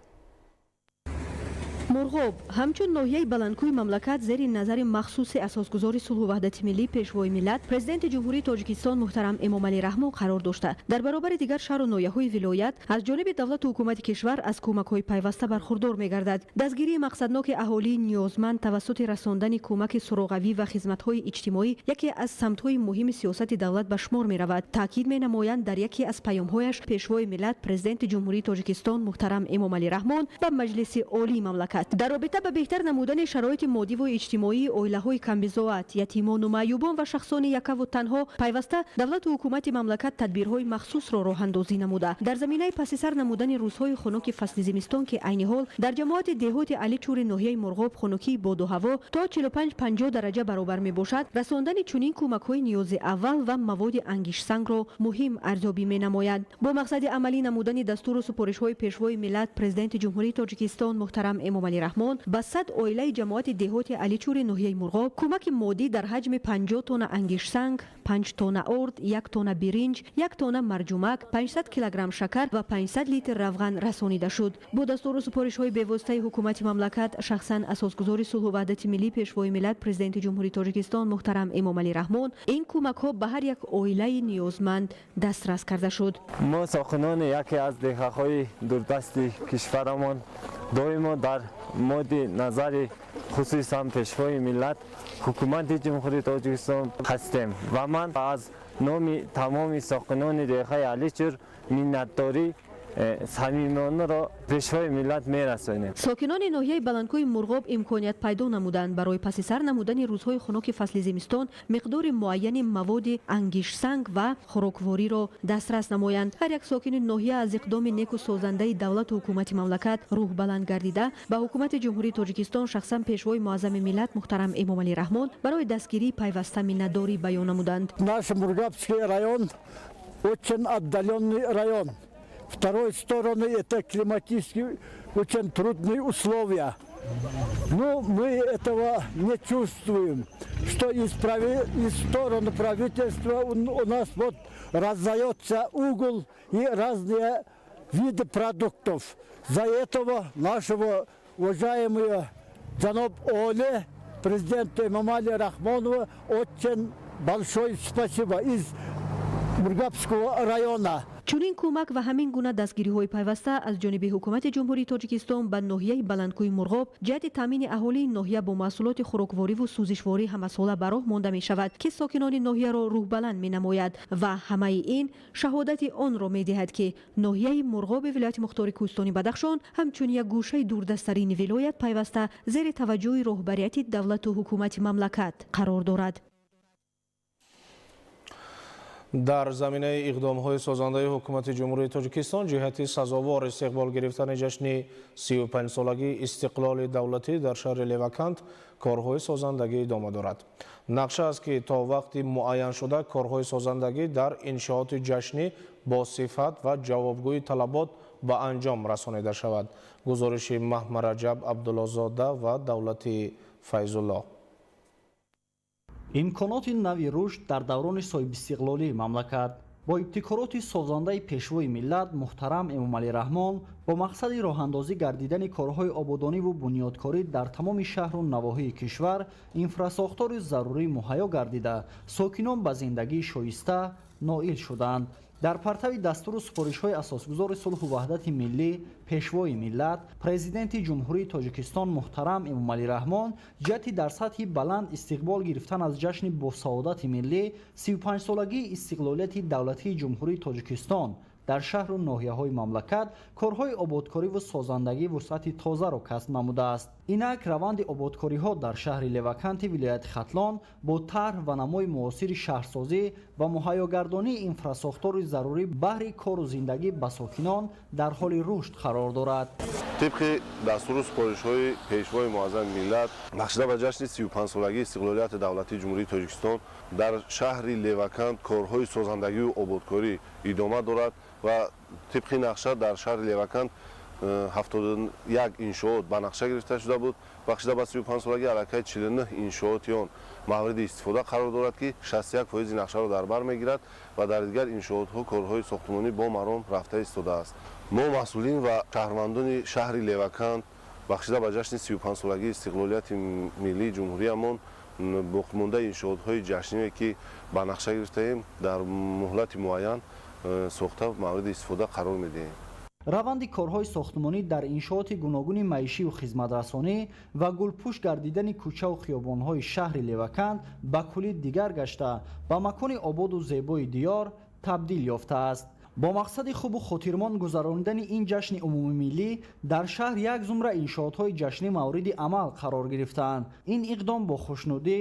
Мурғоб ҳамчун ноҳияи баландкӯи мамлакат зери назари махсуси асосгузори сулҳу ваҳдати миллӣ, Пешвои миллат, Президенти Ҷумҳурии Тоҷикистон муҳтарам Эмомалӣ Раҳмон қарор дошта, дар баробари дигар шаҳру ноҳияҳои вилоят аз ҷониби давлату ҳукумати кишвар аз кӯмакҳои пайваста бархурдор мегардад. Дастгирии мақсадноки аҳолии ниёзманд тавассути расондани кӯмаки суроғавӣ ва хизматҳои иҷтимоӣ яке аз самтҳои муҳими сиёсати давлат ба шумор меравад, таъкид менамоянд дар яке аз паёмҳояш Пешвои миллат, Президенти Ҷумҳурии Тоҷикистон муҳтарам Эмомалӣ Раҳмон ба Маҷлиси Олии мамлакат. Дар робита ба беҳтар намудани шароити моддиву иҷтимоии оилаҳои камбизоат, ятимону маъюбон ва шахсони якаву танҳо пайваста давлату ҳукумати мамлакат тадбирҳои махсусро роҳандозӣ намуда, дар заминаи пасисар намудани рӯзҳои хунуки фасли зимистон, ки айни ҳол дар ҷамоати деҳоти Аличури ноҳияи Мурғоб хунукии боду ҳаво то 45-50 дараҷа баробар мебошад, расондани чунин кӯмакҳои ниёзи аввал ва маводи ангиштсангро муҳим арзёбӣ менамояд. Бо мақсади амалӣ намудани дастуру супоришҳои Пешвои миллат, Президенти Ҷумҳурии Тоҷикистон муҳтарам Эмомалӣ Раҳмон ба 100 оилаи ҷамоати деҳоти Аличури ноҳияи Мурғоб кӯмаки моддӣ дар ҳаҷми 50 тонна ангиштсанг, 5 тонна орд, 1 тонна биринҷ, 1 тонна марҷумак, 500 килограмм шакар ва 500 литр равған расонида шуд. Бо дастуру супоришҳои бевоситаи ҳукумати мамлакат, шахсан асосгузори сулҳу ваҳдати миллӣ, Пешвои миллат, Президенти Ҷумҳурии Тоҷикистон муҳтарам Эмомалӣ Раҳмон ин кӯмакҳо ба ҳар як оилаи ниёзманд дастрас карда шуд. Мо сокинони яке аз деҳаҳои дурдасти кишварамон доимо дар моди назари хусусан Пешвои миллат, ҳукумати Ҷумҳурии Тоҷикистон ҳастем ва ман аз номи тамоми сокинони деҳаи Аличур миннатдорӣ самимонаро Пешвои миллат мерасонем. Сокинони ноҳияи баландкӯи Мурғоб имконият пайдо намуданд барои пасисар намудани рӯзҳои хунуки фасли зимистон миқдори муайяни маводи ангиштсанг ва хӯроквориро дастрас намоянд. Ҳар як сокини ноҳия аз иқдоми неку созандаи давлату ҳукумати мамлакат рӯҳбаланд гардида, ба ҳукумати Ҷумҳурии Тоҷикистон, шахсан Пешвои муаззами миллат муҳтарам Эмомалӣ Раҳмон барои дастгирии пайваста миннатдорӣ баён намуданд. Наш Мургабский район очень отдаленный район. Второй стороны, это климатически очень трудные условия. Но мы этого не чувствуем, что из стороны правительства у нас вот раздается уголь и разные виды продуктов. За этого нашего уважаемого Джаноб Оле, президента Эмомали Рахмонова, очень большое спасибо из Мургабского района. Чунин кӯмак ва ҳамин гуна дастгириҳои пайваста аз ҷониби ҳукумати Ҷумҳурии Тоҷикистон ба ноҳияи баландкӯи Мурғоб ҷиҳати таъмини аҳолии ноҳия бо маҳсулоти хӯроквориву сӯзишворӣ ҳамасола ба роҳ монда мешавад, ки сокинони ноҳияро рӯҳбаланд менамояд ва ҳамаи ин шаҳодати онро медиҳад, ки ноҳияи Мурғоби вилояти мухтори Кӯҳистони Бадахшон ҳамчун як гӯшаи дурдасттарини вилоят пайваста зери таваҷҷӯҳи роҳбарияти давлату ҳукумати мамлакат қарор дорад. Дар заминаи иқдомҳои созандаи ҳукумати Ҷумҳурии Тоҷикистон ҷиҳати сазовор истиқбол гирифтани ҷашни 35-солагии истиқлоли давлатӣ дар шаҳри Левакант корҳои созандагӣ идома дорад. Нақша аст, ки то вақти муайяншуда корҳои созандагӣ дар иншооти ҷашнӣ бо сифат ва ҷавобгӯи талабот ба анҷом расонида шавад. Гузориши Маҳмараҷаб Абдуллозода ва Давлати Файзулло. Имконоти нави рушд дар даврони соҳибистиқлолии мамлакат бо ибтикороти созандаи Пешвои миллат муҳтарам Эмомалӣ Раҳмон бо мақсади роҳандозӣ гардидани корҳои ободониву бунёдкорӣ дар тамоми шаҳру навоҳии кишвар инфрасохтори зарурӣ муҳайё гардида, сокинон ба зиндагии шоиста ноил шуданд. Дар партави дастуру супоришҳои асосгузори сулҳу ваҳдати миллӣ, Пешвои миллат, Президенти Ҷумҳурии Тоҷикистон муҳтарам Эмомалӣ Раҳмон ҷиҳати дар сатҳи баланд истиқбол гирифтан аз ҷашни босаодати миллӣ, 35-солагии истиқлолияти давлатии Ҷумҳурии Тоҷикистон Дар шаҳру ноҳияҳои мамлакат корҳои ободкориву созандагӣ вусъати тозаро касб намудааст. Инак, раванди ободкориҳо дар шаҳри Леваканти вилояти Хатлон бо тарҳ ва намои муосири шаҳрсозӣ ва муҳайёгардонии инфрасохтори зарурӣ баҳри кору зиндагӣ ба сокинон дар ҳоли рушд қарор дорад. Тибқи дастуру супоришҳои Пешвои Муаззами миллат, бахшида ба ҷашни 35-солагии истиқлолияти давлатии Ҷумҳурии Тоҷикистон, дар шаҳри Леваканд корҳои созандагию ободкорӣ идома дорад ва тибқи нақша дар шаҳри Леваканд 71 иншоот ба нақша гирифта шуда буд. Бахшида ба 35-солагӣ аллакай 49 иншооти он мавриди истифода қарор дорад, ки 61 фоизи нақшаро дар бар мегирад, ва дар дигар иншоотҳо корҳои сохтмонӣ бо маром рафта истодааст. Мо, масъулин ва шаҳрвандони шаҳри Леваканд, бахшида ба ҷашни 35-солагии истиқлолияти миллии ҷумҳуриямон, боқимондаи иншоотҳои ҷашние, ки ба нақша гирифтаем, дар муҳлати муайян сохта мавриди истифода қарор медиҳем. Раванди корҳои сохтмонӣ дар иншооти гуногуни маишию хизматрасонӣ ва гулпӯш гардидани кӯчаву хиёбонҳои шаҳри Леваканд ба куллӣ дигар гашта, ба макони ободу зебои диёр табдил ёфтааст. Бо мақсади хубу хотирмон гузаронидани ин ҷашни умумимиллӣ дар шаҳр як зумра иншоотҳои ҷашнӣ мавриди амал қарор гирифтаанд. Ин иқдом бо хушнудӣ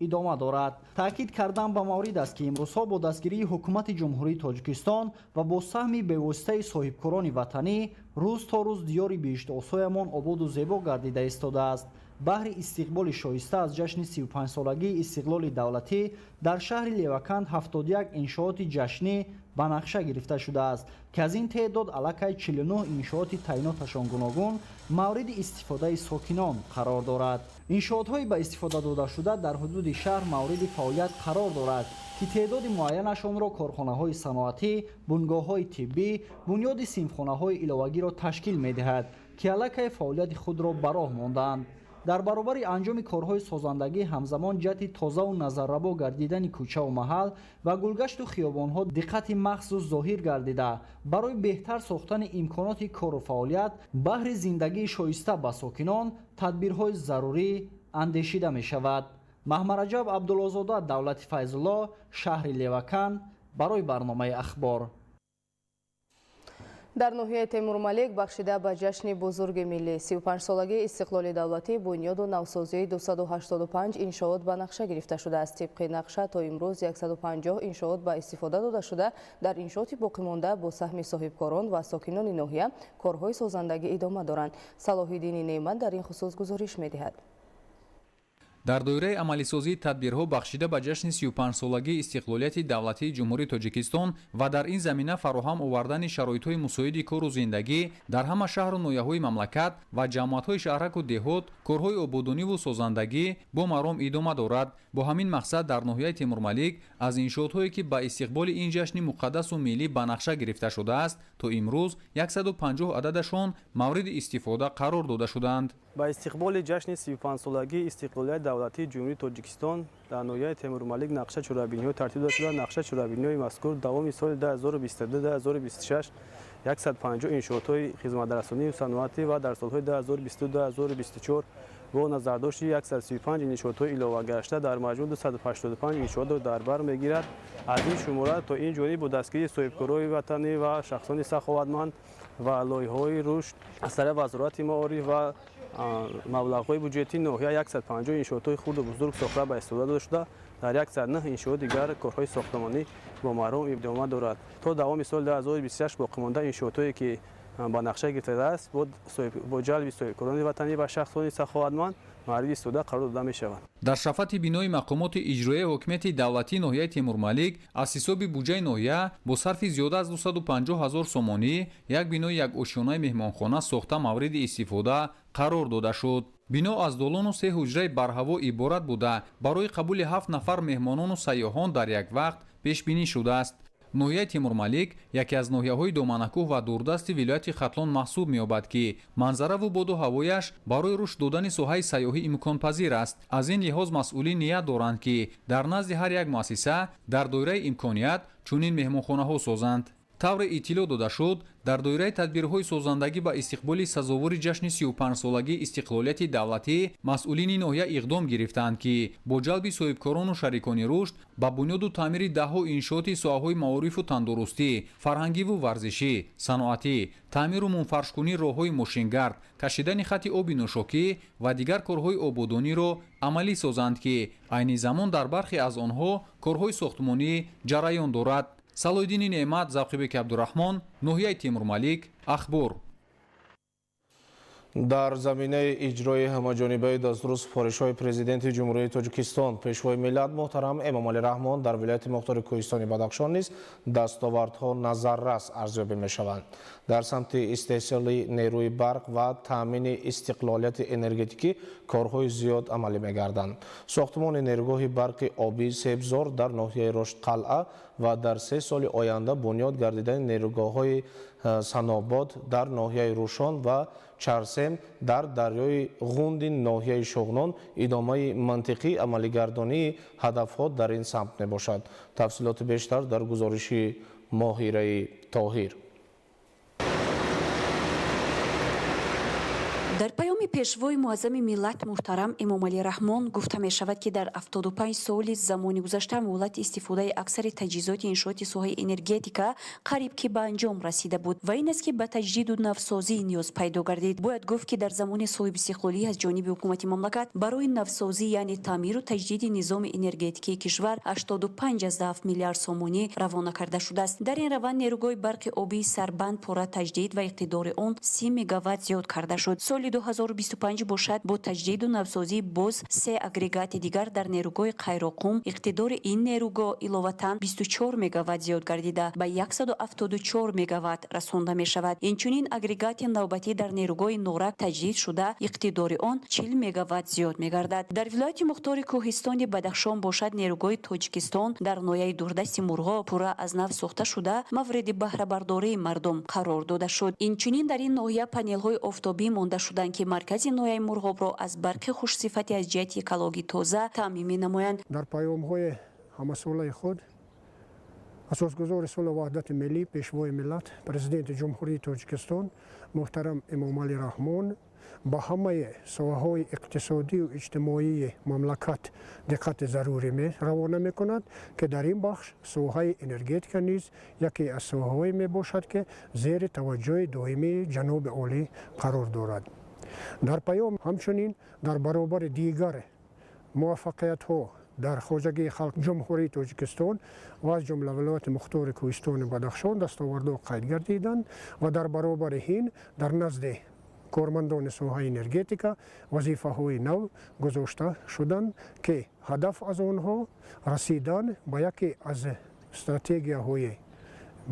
идома дорад. Таъкид кардан ба маврид аст, ки имрӯзҳо бо дастгирии Ҳукумати Ҷумҳурии Тоҷикистон ва бо саҳми бевоситаи соҳибкорони ватанӣ рӯз то рӯз диёри биҳиштосоямон ободу зебо гардида истодааст. Баҳри истиқболи шоиста аз ҷашни 35-солагии истиқлоли давлатӣ дар шаҳри Леваканд 71 иншооти ҷашнӣ ба нақша гирифта шудааст, ки аз ин теъдод аллакай 49 иншооти таъиноташон гуногун мавриди истифодаи сокинон қарор дорад. Иншоотҳои ба истифода додашуда дар ҳудуди шаҳр мавриди фаъолият қарор дорад, ки теъдоди муайянашонро корхонаҳои саноатӣ, бунгоҳҳои тиббӣ, бунёди синфхонаҳои иловагиро ташкил медиҳад, ки аллакай фаъолияти худро ба роҳ мондаанд. Дар баробари анҷоми корҳои созандагӣ, ҳамзамон ҷиҳати тозаву назаррабо гардидани кӯчаву маҳал ва гулгашту хиёбонҳо диққати махсус зоҳир гардида, барои беҳтар сохтани имконоти кору фаъолият баҳри зиндагии шоиста ба сокинон тадбирҳои зарурӣ андешида мешавад. Маҳмараҷаб Абдуллозода, Давлати Файзулло, шаҳри Леваканд, барои барномаи «Ахбор». Дар ноҳияи Темурмалик бахшида ба ҷашни бузурги миллӣ, 35-солагии истиқлоли давлатӣ, бунёду навсозии 285 иншоот ба нақша гирифта шудааст. Тибқи нақша, то имрӯз 150 иншоот ба истифода дода шуда, дар иншооти боқимонда бо саҳми соҳибкорон ва сокинони ноҳия корҳои созандагӣ идома доранд. Салоҳиддини Неъмат дар ин хусус гузориш медиҳад. Дар доираи амалисозии тадбирҳо бахшида ба ҷашни 35-солагии истиқлолияти давлатии Ҷумҳурии Тоҷикистон ва дар ин замина фароҳам овардани шароитҳои мусоиди кору зиндагӣ дар ҳама шаҳру ноҳияҳои мамлакат ва ҷамоатҳои шаҳраку деҳот, корҳои ободониву созандагӣ бо маром идома дорад. Бо ҳамин мақсад дар ноҳияи Темурмалик аз иншоотҳое, ки ба истиқболи ин ҷашни муқаддасу миллӣ ба нақша гирифта шудааст, то имрӯз 150 ададашон мавриди истифода қарор дода шудаанд. Ба истиқболи ҷашни 35-солагии истиқлолияти давлатии Ҷумҳурии Тоҷикистон дар ноҳияи Темурмалик нақша чорабиниҳо тартиб дода шуда, нақша чорабиниҳои мазкур давоми соли 2022-2026 150 иншоотҳои хизматрасонию саноатӣ ва дар солҳои 2022-2024 бо назардошти 135 иншоотҳои иловагашта дар маҷмӯъ 285 иншоотро дар бар мегирад. Аз ин шумора то ин ҷониб бо дастгирии соҳибкорони ватанӣ ва шахсони саховатманд ва лоиҳаҳои рушд аз тарафи Вазорати маориф ва маблағҳои буҷетии ноҳия 150 иншоотҳои хурду бузург сохта ба истифода дода шуда, дар 109 иншоот дигар корҳои сохтмонӣ бо маром идома дорад. То давоми соли 2026 боқимонда иншоотҳое, ки ба нақша гирифтааст, бо ҷалби соҳибкорони ватанӣ ва шахсони саховатманд мавриди истифода қарор дода мешаванд. Дар шафати бинои мақомоти иҷроияи ҳокимияти давлатии ноҳияи Темурмалик аз ҳисоби буҷаи ноҳия бо сарфи зиёда аз 250 ҳазор сомонӣ як бинои якошёнаи меҳмонхона сохта мавриди истифода қарор дода шуд. Бино аз долону се ҳуҷраи барҳаво иборат буда, барои қабули ҳафт нафар меҳмонону сайёҳон дар як вақт пешбинӣ шудааст. Ноҳияи Темурмалик яке аз ноҳияҳои доманакӯҳ ва дурдасти вилояти Хатлон маҳсуб меёбад, ки манзараву боду ҳавояш барои рушд додани соҳаи сайёҳӣ имконпазир аст. Аз ин лиҳоз масъулин ният доранд, ки дар назди ҳар як муассиса дар доираи имконият чунин меҳмонхонаҳо созанд. Тавре иттилоъ дода шуд, дар доираи тадбирҳои созандагӣ ба истиқболи сазовори ҷашни 35-солагии истиқлолияти давлатӣ масъулини ноҳия иқдом гирифтаанд, ки бо ҷалби соҳибкорону шарикони рушд ба бунёду таъмири даҳҳо иншооти соҳаҳои маорифу тандурустӣ, фарҳангиву варзишӣ, саноатӣ, таъмиру мунфаршкунии роҳҳои мошингард, кашидани хати оби нӯшокӣ ва дигар корҳои ободониро амалӣ созанд, ки айни замон дар бархе аз онҳо корҳои сохтмонӣ ҷараён дорад. Салоҳиддини Неъмат, Завқибеки Абдураҳмон, ноҳияи Темурмалик, Ахбор. Дар заминаи иҷрои ҳамаҷонибаи дастуру супоришҳои Президенти Ҷумҳурии Тоҷикистон, Пешвои миллат муҳтарам Эмомалӣ Раҳмон дар вилояти мухтори Кӯҳистони Бадахшон низ дастовардҳо назаррас арзёбӣ мешаванд. Дар самти истеҳсоли нерӯи барқ ва таъмини истиқлолияти энергетикӣ корҳои зиёд амалӣ мегарданд. Сохтмони нерӯгоҳи барқи обии Себзор дар ноҳияи Роштқалъа ва дар 3 соли оянда бунёд гардидани нерӯгоҳҳои Санобод дар ноҳияи Рӯшон ва Чарсем дар дарёи Ғунди ноҳияи Шуғнон идомаи мантиқии амалигардонии ҳадафҳо дар ин самт мебошад. Тафсилоти бештар дар гузориши Моҳираи Тоҳир. Дар паёми пешвои муаззами миллат муҳтарам Эмомалӣ Раҳмон гуфта мешавад, ки дар 75 соли замони гузашта муҳлати истифодаи аксари таҷҳизоти иншооти соҳаи энергетика қариб ки ба анҷом расида буд ва ин аст, ки ба таҷдиду навсозӣ ниёз пайдо гардид. Бояд гуфт, ки дар замони соҳибистиқлолӣ аз ҷониби ҳукумати мамлакат барои навсозӣ, яъне таъмиру таҷдиди низоми энергетикии кишвар 85,7 миллиард сомонӣ равона карда шудааст. Дар ин раванд нерӯгоҳи барқи обии Сарбанд пурра таҷдид ва иқтидори он 30 мегаватт зиёд карда шуд. Соли 2025 бошад, бо таҷдиду навсозӣ боз 3 агрегати дигар дар нерӯгоҳи Қайроқум иқтидори ин нерӯгоҳ иловатан 24 мегаватт зиёд гардида ба 174 мегаватт расонда мешавад. Инчунин агрегати навбатӣ дар нерӯгоҳи Норак таҷдид шуда, иқтидори он 40 мегаватт зиёд мегардад. Дар вилояти мухтори Кӯҳистони Бадахшон бошад, нерӯгоҳи Тоҷикистон дар ноҳияи дурдасти Мурғоб пурра аз нав сохта шуда, мавриди баҳрабардории мардум қарор дода шуд. Инчунин дар ин ноҳия панелҳои офтобӣ монда шуданд, ки маркази ноҳияи Мурғобро аз барқи хушсифати аз ҷиҳати экологӣ тоза таъмин менамоянд. Дар паёмҳои ҳамасолаи худ асосгузори сулҳу ваҳдати миллӣ, Пешвои миллат, Президенти Ҷумҳурии Тоҷикистон муҳтарам Эмомалӣ Раҳмон ба ҳамаи соҳаҳои иқтисодию иҷтимоии мамлакат диққати зарурӣ равона мекунад, ки дар ин бахш соҳаи энергетика низ яке аз соҳаҳое мебошад, ки зери таваҷҷӯҳи доимии ҷаноби олӣ қарор дорад. Дар паём ҳамчунин дар баробари дигар муваффақиятҳо дар хоҷагии халқ Ҷумҳурии Тоҷикистон ва аз ҷумла вилояти мухтори Кӯҳистони Бадахшон дастовардҳо қайд гардиданд ва дар баробари ин дар назди кормандони соҳаи энергетика вазифаҳои нав гузошта шуданд, ки ҳадаф аз онҳо расидан ба яке аз стратегияҳои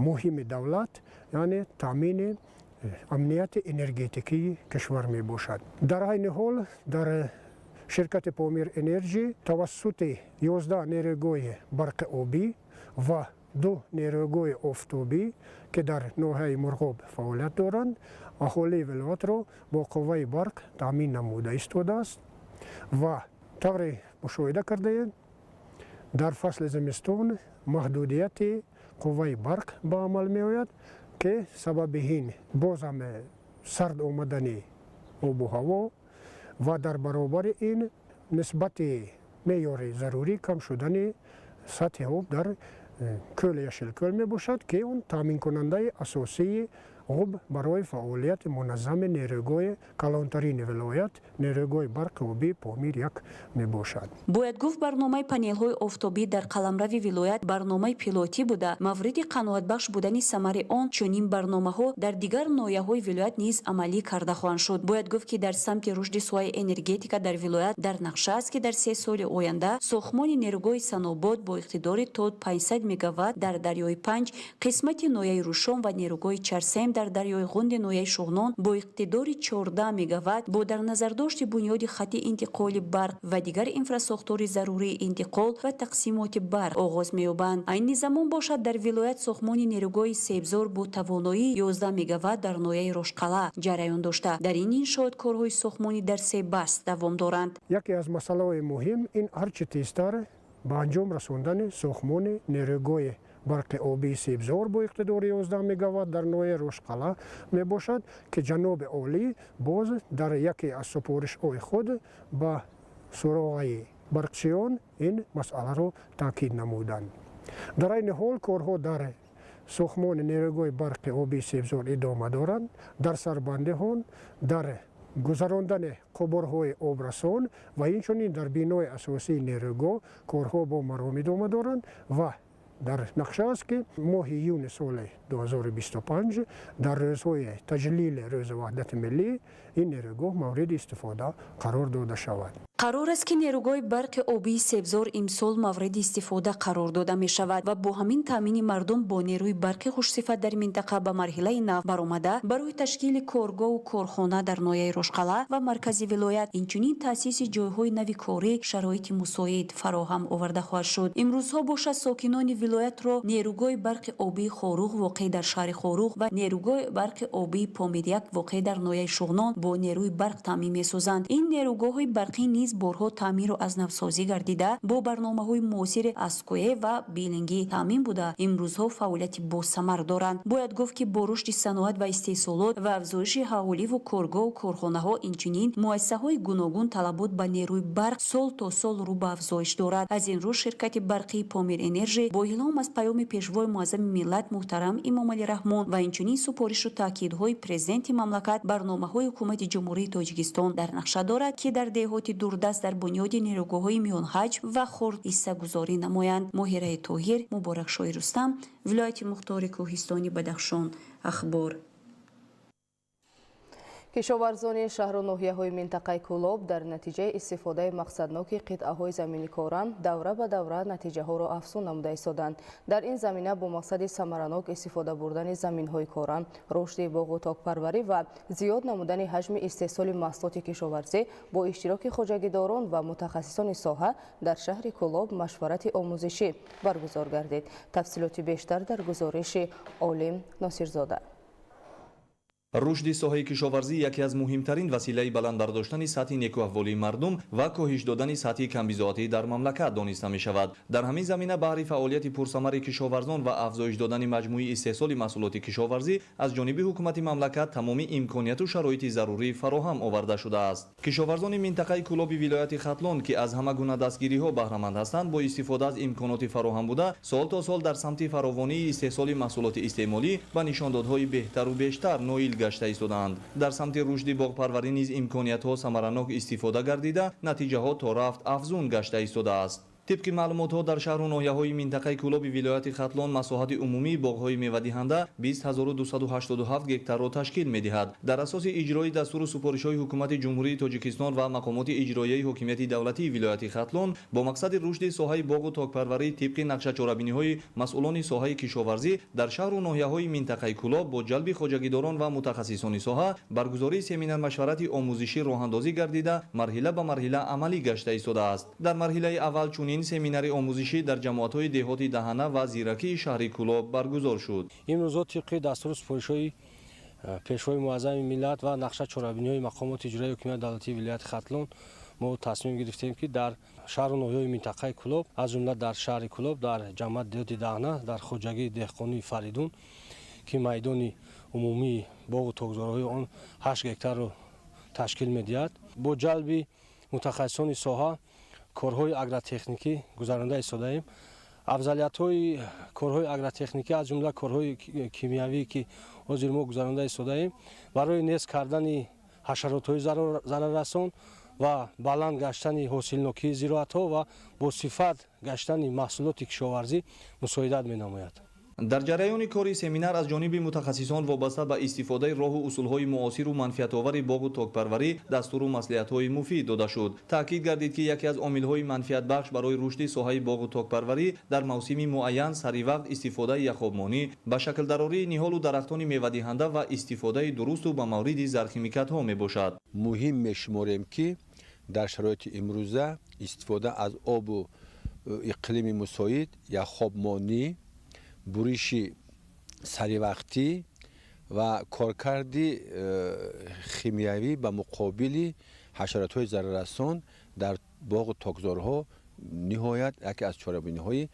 муҳими давлат, яъне таъмини амнияти энергетикии кишвар мебошад. Дар айни ҳол дар ширкати Помир Энерҷи тавассути 11 нерӯгоҳи барқи обӣ ва 2 нерӯгоҳи офтобӣ, ки дар ноҳияи Мурғоб фаъолият доранд, аҳолии вилоятро бо қувваи барқ таъмин намуда истодааст ва тавре мушоҳида кардаед, дар фасли зимистон маҳдудияти қувваи барқ ба амал меояд, ки сабаби ин боз ҳам сард омадани обу ҳаво ва дар баробари ин нисбати меъёри зарурӣ кам шудани сатҳи об дар кӯли Яшилкӯл мебошад, ки он таъминкунандаи асосии об барои фаъолияти муназзами нерӯгоҳи калонтарини вилоят, нерӯгоҳи барқи обии Помир 1 мебошад. Бояд гуфт, барномаи панелҳои офтобӣ дар қаламрави вилоят барномаи пилотӣ буда, мавриди қаноатбахш будани самари он чунин барномаҳо дар дигар ноҳияҳои вилоят низ амалӣ карда хоҳанд шуд. Бояд гуфт, ки дар самти рушди соҳаи энергетика дар вилоят дар нақша аст, ки дар 3 соли оянда сохтмони нерӯгоҳи Санобод бо иқтидори то 500 мегаватт дар дарёи Панҷ қисмати ноҳияи Рӯшон ва нерӯгоҳи Чарсем дар дарёи Ғунди ноҳияи Шуғнон бо иқтидори 14 мегаватт бо дар назардошти бунёди хати интиқоли барқ ва дигар инфрасохтори зарурии интиқол ва тақсимоти барқ оғоз меёбанд. Айни замон бошад, дар вилоят сохтмони нерӯгоҳи Себзор бо тавоноии 11 мегаватт дар ноҳияи Рошқалъа ҷараён дошта, дар ин иншоот корҳои сохтмонӣ дар 3 баст давом доранд. Яке аз масъалаҳои муҳим ин ҳарчи тезтар ба анҷом расондани сохтмони нерӯгоҳи барқи обии Себзор бо иқтидори 11 мегаватт дар ноҳияи Рошқалъа мебошад, ки ҷаноби олӣ боз дар яке аз супоришҳои худ ба суроғаи барқчиён ин масъаларо таъкид намуданд. Дар айни ҳол корҳо дар сохтмони нерӯгоҳи барқи обии Себзор идома доранд. Дар сарбанди он, дар гузарондани қубурҳои обрасон ва инчунин дар бинои асосии нерӯгоҳ корҳо бо маром идома доранд ва дар нақша аст, ки моҳи июни соли 2025 дар рӯзҳои таҷлили Рӯзи Ваҳдати Миллӣ ин нерӯгоҳ мавриди истифода қарор дода шавад. Қарор аст, ки нерӯгоҳи барқи обии Себзор имсол мавриди истифода қарор дода мешавад ва бо ҳамин таъмини мардум бо нерӯи барқи хушсифат дар минтақа ба марҳилаи нав баромада, барои ташкили коргоҳу корхона дар ноҳияи Рошқалъа ва маркази вилоят, инчунин таъсиси ҷойҳои нави корӣ шароити мусоид фароҳам оварда хоҳад шуд. Имрӯзҳо бошад, сокинони вилоятро нерӯгоҳи барқи обии Хоруғ, воқеъ дар шаҳри Хоруғ, ва нерӯгоҳи барқи обии Помиряк, воқеъ дар ноҳияи Шуғнон, бо нерӯи барқ таъмин месозанд. Ин нерӯгоҳҳои барқӣ низ борҳо таъмиру аз навсозӣ гардида, бо барномаҳои муосири АСКУЭ ва билингӣ таъмин буда, имрӯзҳо фаъолияти босамар доранд. Бояд гуфт, ки бо рушди саноат ва истеҳсолот ва афзоиши аҳоливу коргоҳу корхонаҳо, инчунин муассисаҳои гуногун, талабот ба нерӯи барқ сол то сол рӯ ба афзоиш дорад. Аз ин рӯ ширкати барқии Помир Энержи бо илҳом аз паёми Пешвои муаззами миллат муҳтарам Эмомалӣ Раҳмон ва инчунин супоришу таъкидҳои Президенти мамлакат, барномаҳои Ҳукумати Ҷумҳурии Тоҷикистон дар нақша дорад, ки дар деҳоти дурдаст дар бунёди нерӯгоҳҳои миёнҳаҷм ва хурд ҳиссагузорӣ намоянд. Моҳираи Тоҳир, Муборакшоҳи Рустам, вилояти мухтори Кӯҳистони Бадахшон, Ахбор. Кишоварзони шаҳру ноҳияҳои минтақаи Кӯлоб дар натиҷаи истифодаи мақсадноки қитъаҳои замини корам давра ба давра натиҷаҳоро афзун намуда истоданд. Дар ин замина бо мақсади самаранок истифода бурдани заминҳои корам, рушди боғу токпарварӣ ва зиёд намудани ҳаҷми истеҳсоли маҳсулоти кишоварзӣ бо иштироки хоҷагидорон ва мутахассисони соҳа дар шаҳри Кӯлоб машварати омӯзишӣ баргузор гардид. Тафсилоти бештар дар гузориши Олим Носирзода. Рушди соҳаи кишоварзӣ яке аз муҳимтарин василаи баланд бардоштани сатҳи некӯаҳволии мардум ва коҳиш додани сатҳи камбизоатӣ дар мамлакат дониста мешавад. Дар ҳамин замина баҳри фаъолияти пурсамари кишоварзон ва афзоиш додани маҷмӯи истеҳсоли маҳсулоти кишоварзӣ аз ҷониби ҳукумати мамлакат тамоми имконияту шароити зарурӣ фароҳам оварда шудааст. Кишоварзони минтақаи Кӯлоби вилояти Хатлон, ки аз ҳама гуна дастгириҳо баҳраманд ҳастанд, бо истифода аз имконоти фароҳам буда сол то сол дар самти фаровонии истеҳсоли маҳсулоти истеъмолӣ ба нишондодҳои беҳтару бештар ноил гашта истодаанд. Дар самти рушди боғпарварӣ низ имкониятҳо самаранок истифода гардида, натиҷаҳо то рафт афзун гашта истодааст. Тибқи маълумотҳо, дар шаҳру ноҳияҳои минтақаи Кӯлоби вилояти Хатлон масоҳати умумии боғҳои мевадиҳанда 20 287 гектарро ташкил медиҳад. Дар асоси иҷрои дастуру супоришҳои Ҳукумати Ҷумҳурии Тоҷикистон ва мақомоти иҷроияи ҳокимияти давлатии вилояти Хатлон бо мақсади рушди соҳаи боғу токпарварӣ, тибқи нақшачорабиниҳои масъулони соҳаи кишоварзӣ, дар шаҳру ноҳияҳои минтақаи Кӯлоб бо ҷалби хоҷагидорон ва мутахассисони соҳа баргузории семинар-машварати омӯзишӣ роҳандозӣ гардида, марҳила ба марҳила амалӣ гашта истодааст. Дар марҳилаи аввал чунин семинари омӯзишӣ дар ҷамоатҳои деҳоти Даҳана ва Зиракии шаҳри Кӯлоб баргузор шуд. Имрӯзҳо тибқи дастуру супоришҳои Пешвои муаззами миллат ва нақша чорабиниҳои мақомоти иҷроияи ҳокимияти давлатии вилояти Хатлон мо тасмим гирифтем, ки дар шаҳру ноҳияҳои минтақаи Кӯлоб, аз ҷумла дар шаҳри Кӯлоб, дар ҷамоати деҳоти Даҳана, дар хоҷагии деҳқонии Фаридун, ки майдони умумии боғу токзорҳои он 8 гектарро ташкил медиҳад, бо ҷалби мутахассисони соҳа корҳои агротехникӣ гузаронда истодаем. Афзалиятҳои корҳои агротехникӣ, аз ҷумла корҳои кимиявӣ, ки ҳозир мо гузаронда истодаем, барои нест кардани ҳашаротҳои зараррасон ва баланд гаштани ҳосилнокии зироатҳо ва босифат гаштани маҳсулоти кишоварзӣ мусоидат менамояд. Дар ҷараёни кори семинар аз ҷониби мутахассисон вобаста ба истифодаи роҳу усулҳои муосиру манфиатовари боғу токпарварӣ дастуру маслиҳатҳои муфид дода шуд. Таъкид гардид, ки яке аз омилҳои манфиатбахш барои рушди соҳаи боғу токпарварӣ дар мавсими муайян саривақт истифодаи яхобмонӣ, ба шаклдарории ниҳолу дарахтони мевадиҳанда ва истифодаи дурусту ба мавриди зархимикатҳо мебошад. Муҳим мешуморем, ки дар шароити имрӯза истифода аз обу иқлими мусоид, яхобмонӣ, буриши саривақтӣ ва коркарди химиявӣ ба муқобили ҳашаротҳои зараррасон дар боғу токзорҳо. Ниҳоят яке аз чорабиниҳои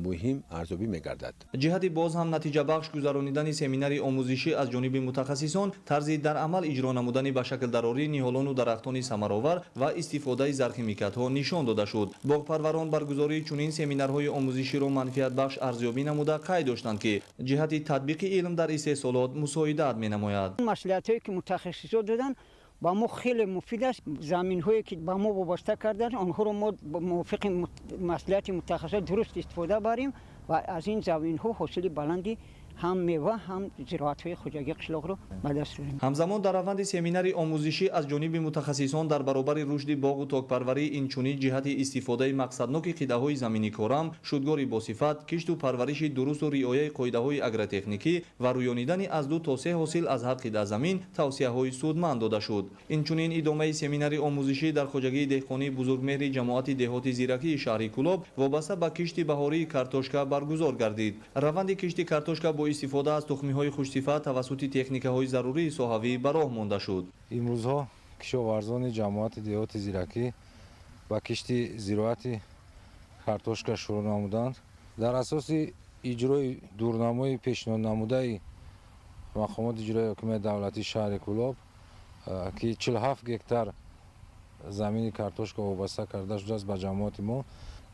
муҳим арзёбӣ мегардад. Ҷиҳати боз ҳам натиҷабахш гузаронидани семинари омӯзишӣ аз ҷониби мутахассисон, тарзи дар амал иҷро намудани ба шакл дарории ниҳолону дарахтони самаровар ва истифодаи зархимикатҳо нишон дода шуд. Боғпарварон баргузории чунин семинарҳои омӯзиширо манфиатбахш арзёбӣ намуда, қайд доштанд, ки ҷиҳати татбиқи илм дар истеҳсолот мусоидат менамояд. Маслиҳатҳое ки мутахассисо доданд, ба мо хеле муфид аст. Заминҳое ки ба мо вобаста карданд, онҳоро мо мувофиқи маслиҳати мутахассисон дуруст истифода барем ва аз ин заминҳо ҳосили баланди ҳам мева, ҳам зироатҳои хоҷагии қишлоқро ба даст орем. Ҳамзамон дар раванди семинари омӯзишӣ аз ҷониби мутахассисон дар баробари рушди боғу токпарварӣ, инчунин ҷиҳати истифодаи мақсадноки қитъаҳои замини корам, шудгори босифат, кишту парвариши дурусту риояи қоидаҳои агротехникӣ ва рӯёнидани аз 2 то 3 ҳосил аз ҳар қитъа замин тавсияҳои судманд дода шуд. Инчунин идомаи семинари омӯзишӣ дар хоҷагии деҳқонии Бузургмеҳри ҷамоати деҳоти Зиракии шаҳри Кӯлоб вобаста ба кишти баҳории картошка баргузор гардид. Раванди кишти картошка бо истифода аз тухмиҳои хушсифат тавассути техникаҳои зарурии соҳавӣ ба роҳ монда шуд. Имрӯзҳо кишоварзони ҷамоати деҳоти Зиракӣ ба кишти зироати картошка шурӯъ намуданд. Дар асоси иҷрои дурнамои пешниҳоднамудаи мақомоти иҷрои ҳокимияти давлатии шаҳри Кӯлоб, ки 47 гектар замини картошка вобаста карда шудааст ба ҷамоати мо,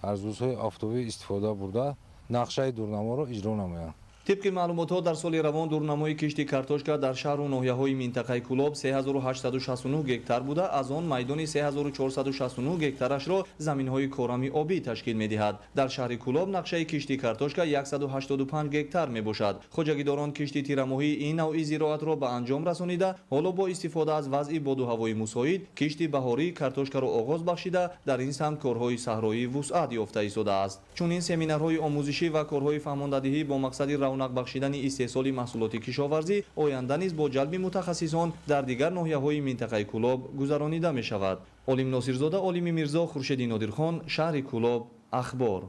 аз рӯзҳои офтобӣ истифода бурда, нақшаи дурнаморо иҷро намоянд. Тибқи маълумотҳо, дар соли равон дурнамои кишти картошка дар шаҳру ноҳияҳои минтақаи Кӯлоб 3869 гектар буда, аз он майдони 3469 гектарашро заминҳои корами обӣ ташкил медиҳад. Дар шаҳри Кӯлоб нақшаи кишти картошка 185 гектар мебошад. Хоҷагидорон кишти тирамоҳии ин навъи зироатро ба анҷом расонида, ҳоло бо истифода аз вазъи боду ҳавои мусоид кишти баҳории картошкаро оғоз бахшида, дар ин самт корҳои саҳроӣ вусъат ёфта истодааст. Чунин семинарҳои омӯзишӣ ва корҳои фаҳмондадиҳӣ бо мақсади равнақ бахшидани истеҳсоли маҳсулоти кишоварзӣ оянда низ бо ҷалби мутахассисон дар дигар ноҳияҳои минтақаи Кӯлоб гузаронида мешавад. Олим Носирзода, Олими Мирзо, Хуршеди Нодирхон, шаҳри Кӯлоб, Ахбор.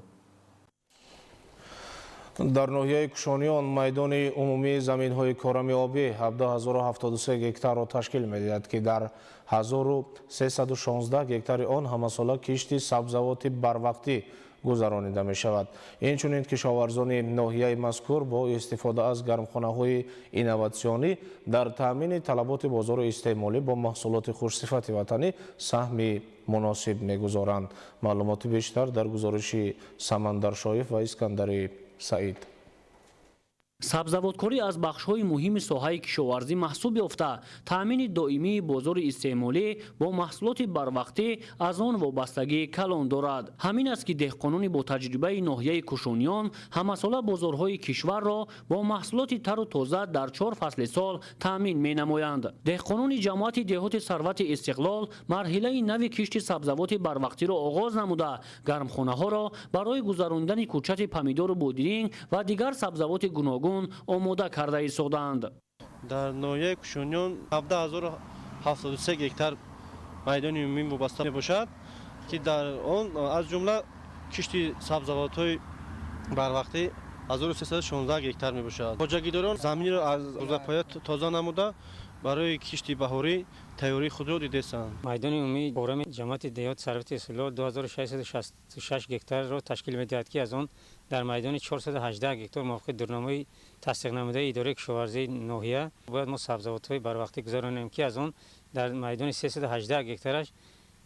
Дар ноҳияи Кушониён майдони умумии заминҳои корами обӣ 17073 гектарро ташкил медиҳад, ки дар 1316 гектари он ҳамасола кишти сабзавоти барвақтӣ гузаронида мешавад. Инчунин кишоварзони ноҳияи мазкур бо истифода аз гармхонаҳои инноватсионӣ дар таъмини талаботи бозори истеъмолӣ бо маҳсулоти хушсифати ватанӣ саҳми муносиб мегузоранд. Маълумоти бештар дар гузориши Самандаршоев ва Искандари Саид. Сабзавоткорӣ аз бахшҳои муҳими соҳаи кишоварзӣ маҳсуб ёфта, таъмини доимии бозори истеъмолӣ бо маҳсулоти барвақтӣ аз он вобастагии калон дорад. Ҳамин аст, ки деҳқонони бо таҷрибаи ноҳияи Кушониён ҳамасола бозорҳои кишварро бо маҳсулоти тару тоза дар чор фасли сол таъмин менамоянд. Деҳқонони ҷамоати деҳоти Сарвати Истиқлол марҳилаи нави кишти сабзавоти барвақтиро оғоз намуда, гармхонаҳоро барои гузаронидани кӯчати помидору бодиринг ва дигар сабзавоти гуногун омода карда истодаанд. Дар ноҳияи Кушониён 17073 гектар майдони умумӣ вобаста мебошад, ки дар он аз ҷумла кишти сабзавотҳои барвақтӣ 1316 гектар мебошад. Хоҷагидорон заминро аз ғӯзапоя тоза намуда, барои кишти баҳорӣ тайёрии худро дидестанд. Майдони умумии корами ҷамоати деҳот Сарвати Истиқлол 2666 гектарро ташкил медиҳад, ки аз он дар майдони 418 гектар мувофиқи дурнамои тасдиқнамудаи идораи кишоварзии ноҳия бояд мо сабзавотҳои барвақтӣ гузаронем, ки аз он дар майдони 318 гектараш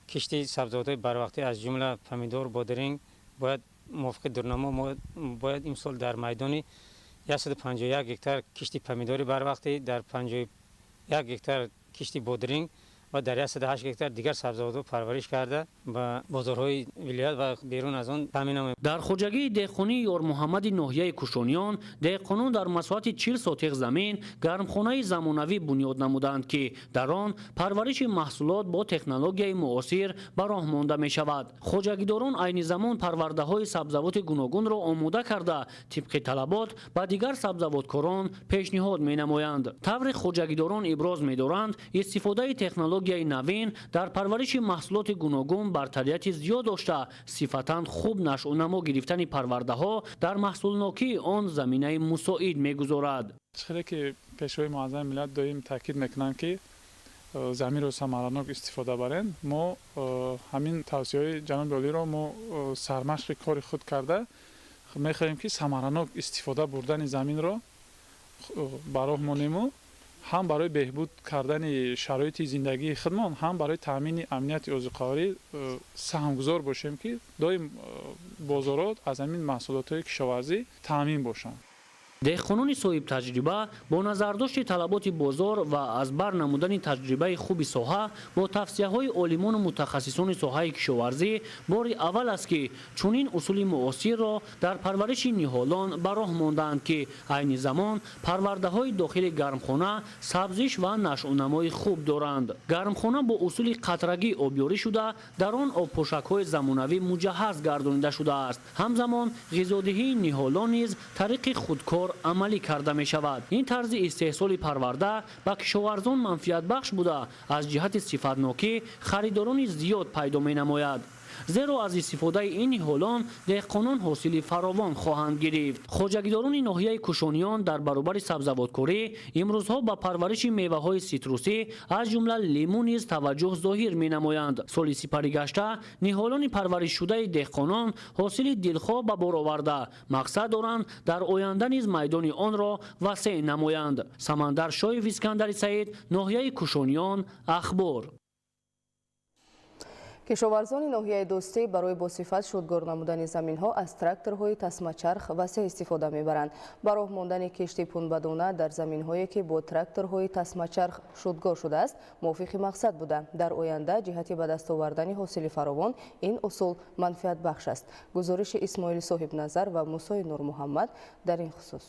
кишти сабзавотҳои барвақтӣ, аз ҷумла помидор, бодиринг бояд мувофиқи дурнамо мо бояд имсол дар майдони 151 гектар кишти помидори барвақтӣ, дар 51 гектар кишти бодиринг ва дар 108 гектар дигар сабзавотҳо парвариш карда, ба бозорҳои вилоят ва берун аз он таъмин намоем. Дар хоҷагии деҳқонии Ёрмуҳаммади ноҳияи Кушониён деҳқонон дар масоҳати 40 сотих замин гармхонаи замонавӣ бунёд намуданд, ки дар он парвариши маҳсулот бо технологияи муосир ба роҳ монда мешавад. Хоҷагидорон айни замон парвардаҳои сабзавоти гуногунро омода карда, тибқи талабот ба дигар сабзавоткорон пешниҳод менамоянд. Тавре хоҷагидорон иброз медоранд, истифодаи технологияи навин дар парвариши маҳсулоти гуногун бартарияти зиёд дошта, сифатан хуб нашъунамо гирифтани парвардаҳо дар маҳсулнокии он заминаи мусоид мегузорад. Хеле ки Пешвои Муаззами миллат доим таъкид мекунанд, ки Заминро самаранок истифода барем. Мо ҳамин тавсияҳои ҷаноби олиро мо сармашқи кори худ карда мехоҳем, ки самаранок истифода бурдани заминро ба роҳ монему ҳам барои беҳбуд кардани шароити зиндагии худмон, ҳам барои таъмини амнияти озуқаворӣ саҳмгузор бошем, ки доим бозорот аз ҳамин маҳсулотҳои кишоварзӣ таъмин бошанд. Деҳқонони соҳибтаҷриба бо назардошти талаботи бозор ва аз бар намудани таҷрибаи хуби соҳа бо тавсияҳои олимону мутахассисони соҳаи кишоварзӣ бори аввал аст, ки чунин усули муосирро дар парвариши ниҳолон ба роҳ мондаанд, ки айни замон парвардаҳои дохили гармхона сабзиш ва нашъунамои хуб доранд. Гармхона бо усули қатрагӣ обёрӣ шуда, дар он обпошакҳои замонавӣ муҷаҳҳаз гардонида шудааст. Ҳамзамон ғизодиҳии ниҳолон низ тариқи худкор амалӣ карда мешавад. Ин тарзи истеҳсоли парварда ба кишоварзон манфиатбахш буда, аз ҷиҳати сифатнокӣ харидорони зиёд пайдо менамояд, зеро аз истифодаи ин ниҳолон деҳқонон ҳосили фаровон хоҳанд гирифт. Хоҷагидорони ноҳияи Кушониён дар баробари сабзавоткорӣ имрӯзҳо ба парвариши меваҳои ситрусӣ, аз ҷумла лимӯ низ таваҷҷӯҳ зоҳир менамоянд. Соли сипаригашта ниҳолони парваришшудаи деҳқонон ҳосили дилхоҳ ба бор оварда, мақсад доранд, дар оянда низ майдони онро васеъ намоянд. Самандар Шоев, Искандари Саид, ноҳияи Кушониён, Ахбор. Кишоварзони ноҳияи Дӯстӣ барои босифат шудгор намудани заминҳо аз тракторҳои тасмачарх васеъ истифода мебаранд. Ба роҳ мондани кишти пунбадона дар заминҳое, ки бо тракторҳои тасмачарх шудгор шудааст, мувофиқи мақсад буда, дар оянда ҷиҳати ба даст овардани ҳосили фаровон ин усул манфиатбахш аст. Гузориши Исмоили Соҳибназар ва Мусои Нурмуҳаммад дар ин хусус.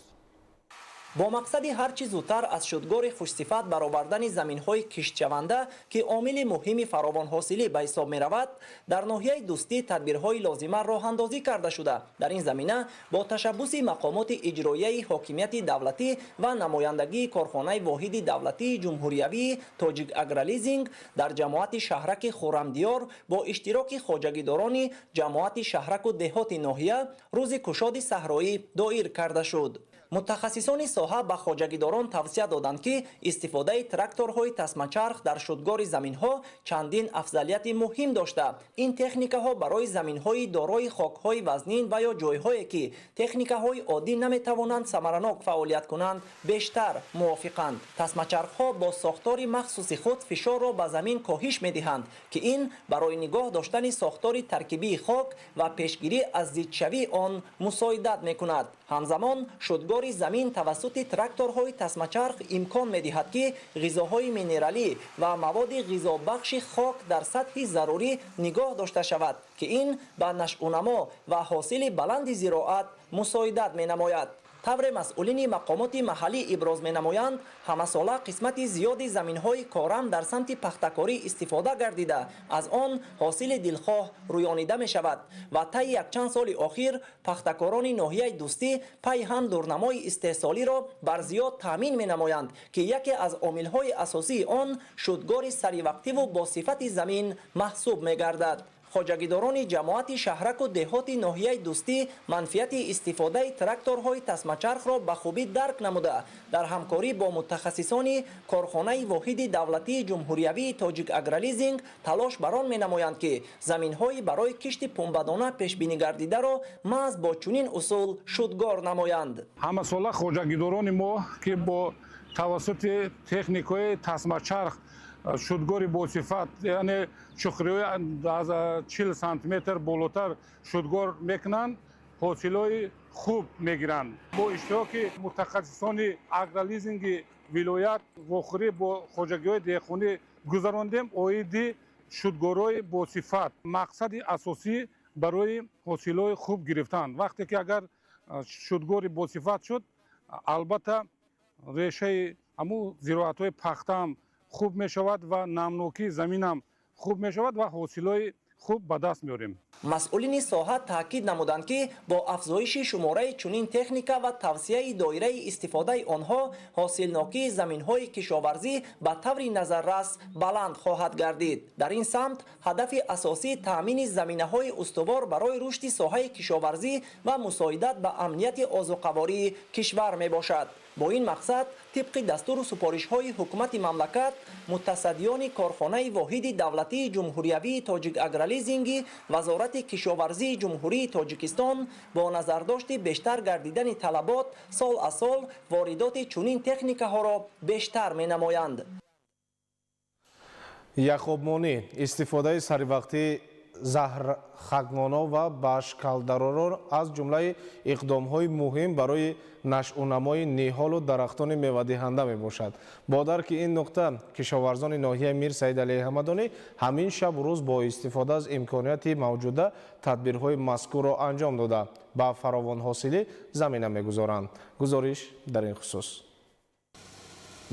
Бо мақсади ҳарчи зудтар аз шудгори хушсифат баровардани заминҳои киштшаванда, ки омили муҳими фаровонҳосилӣ ба ҳисоб меравад, дар ноҳияи Дӯстӣ тадбирҳои лозима роҳандозӣ карда шуда, дар ин замина бо ташаббуси мақомоти иҷроияи ҳокимияти давлатӣ ва намояндагии корхонаи воҳиди давлатии ҷумҳуриявии Тоҷик Агролизинг дар ҷамоати шаҳраки Хуррамдиёр бо иштироки хоҷагидорони ҷамоати шаҳраку деҳоти ноҳия рӯзи кушоди саҳроӣ доир карда шуд. Мутахассисони соҳа ба хоҷагидорон тавсия доданд, ки истифодаи тракторҳои тасмачарх дар шудгори заминҳо чандин афзалияти муҳим дошта, ин техникаҳо барои заминҳои дорои хокҳои вазнин ва ё ҷойҳое, ки техникаҳои оддӣ наметавонанд самаранок фаъолият кунанд, бештар мувофиқанд. Тасмачархҳо бо сохтори махсуси худ фишорро ба замин коҳиш медиҳанд, ки ин барои нигоҳ доштани сохтори таркибии хок ва пешгирӣ аз зидшавии он мусоидат мекунад. Ҳамзамон шудгори замин тавассути тракторҳои тасмачарх имкон медиҳад, ки ғизоҳои минералӣ ва маводи ғизобахши хок дар сатҳи зарурӣ нигоҳ дошта шавад, ки ин ба нашъунамо ва ҳосили баланди зироат мусоидат менамояд. Тавре масъулини мақомоти маҳаллӣ иброз менамоянд, ҳамасола қисмати зиёди заминҳои корам дар самти пахтакорӣ истифода гардида, аз он ҳосили дилхоҳ рӯёнида мешавад ва таи якчанд соли охир пахтакорони ноҳияи Дӯстӣ пай ҳам дурнамои истеҳсолиро бар зиёд таъмин менамоянд, ки яке аз омилҳои асосии он шудгори саривақтиву бо сифати замин маҳсуб мегардад. Хоҷагидорони ҷамоати шаҳраку деҳоти ноҳияи Дӯстӣ манфиати истифодаи тракторҳои тасмачархро ба хубӣ дарк намуда, дар ҳамкорӣ бо мутахассисони корхонаи воҳиди давлатии ҷумҳуриявии Тоҷик Агролизинг талош бар он менамоянд, ки заминҳои барои кишти пунбадона пешбинигардидаро маҳз бо чунин усул шудгор намоянд. Ҳамасола хоҷагидорони мо, ки бо тавассути техникаи тасмачарх шудгори босифат, яъне чуқуриҳои аз 40 сантиметр болотар шудгор мекунанд, ҳосилҳои хуб мегиранд. Бо иштироки мутахассисони агролизинги вилоят вохӯрӣ бо хоҷагиҳои деҳқонӣ гузарондем оиди шудгорҳои босифат. Мақсади асосӣ барои ҳосилҳои хуб гирифтан. Вақте ки агар шудгори босифат шуд, албатта решаи ҳамун зироатҳои пахтаам хуб мешавад ва намнокии заминам хуб мешавад ва ҳосилҳои хуб ба даст меорем. Масъулини соҳа таъкид намуданд, ки бо афзоиши шумораи чунин техника ва тавсияи доираи истифодаи онҳо ҳосилнокии заминҳои кишоварзӣ ба таври назаррас баланд хоҳад гардид. Дар ин самт ҳадафи асосӣ таъмини заминаҳои устувор барои рушди соҳаи кишоварзӣ ва мусоидат ба амнияти озуқавории кишвар мебошад. Бо ин мақсад тибқи дастуру супоришҳои ҳукумати мамлакат мутасаддиёни корхонаи воҳиди давлатии ҷумҳуриявии Тоҷик Агролизинги Вазорати кишоварзии Ҷумҳурии Тоҷикистон бо назардошти бештар гардидани талабот сол аз сол воридоти чунин техникаҳоро бештар менамоянд. Яхобмонӣ, истифодаи саривақтии заҳрхакмоно ва башкалдароро аз ҷумлаи иқдомҳои муҳим барои нашъунамои ниҳолу дарахтони мевадиҳанда мебошад. Бо дарки ин нуқта кишоварзони ноҳияи Мир Саид Алии Ҳамадонӣ ҳамин шабу рӯз бо истифода аз имконияти мавҷуда тадбирҳои мазкурро анҷом дода, ба фаровонҳосилӣ замина мегузоранд. Гузориш дар ин хусус.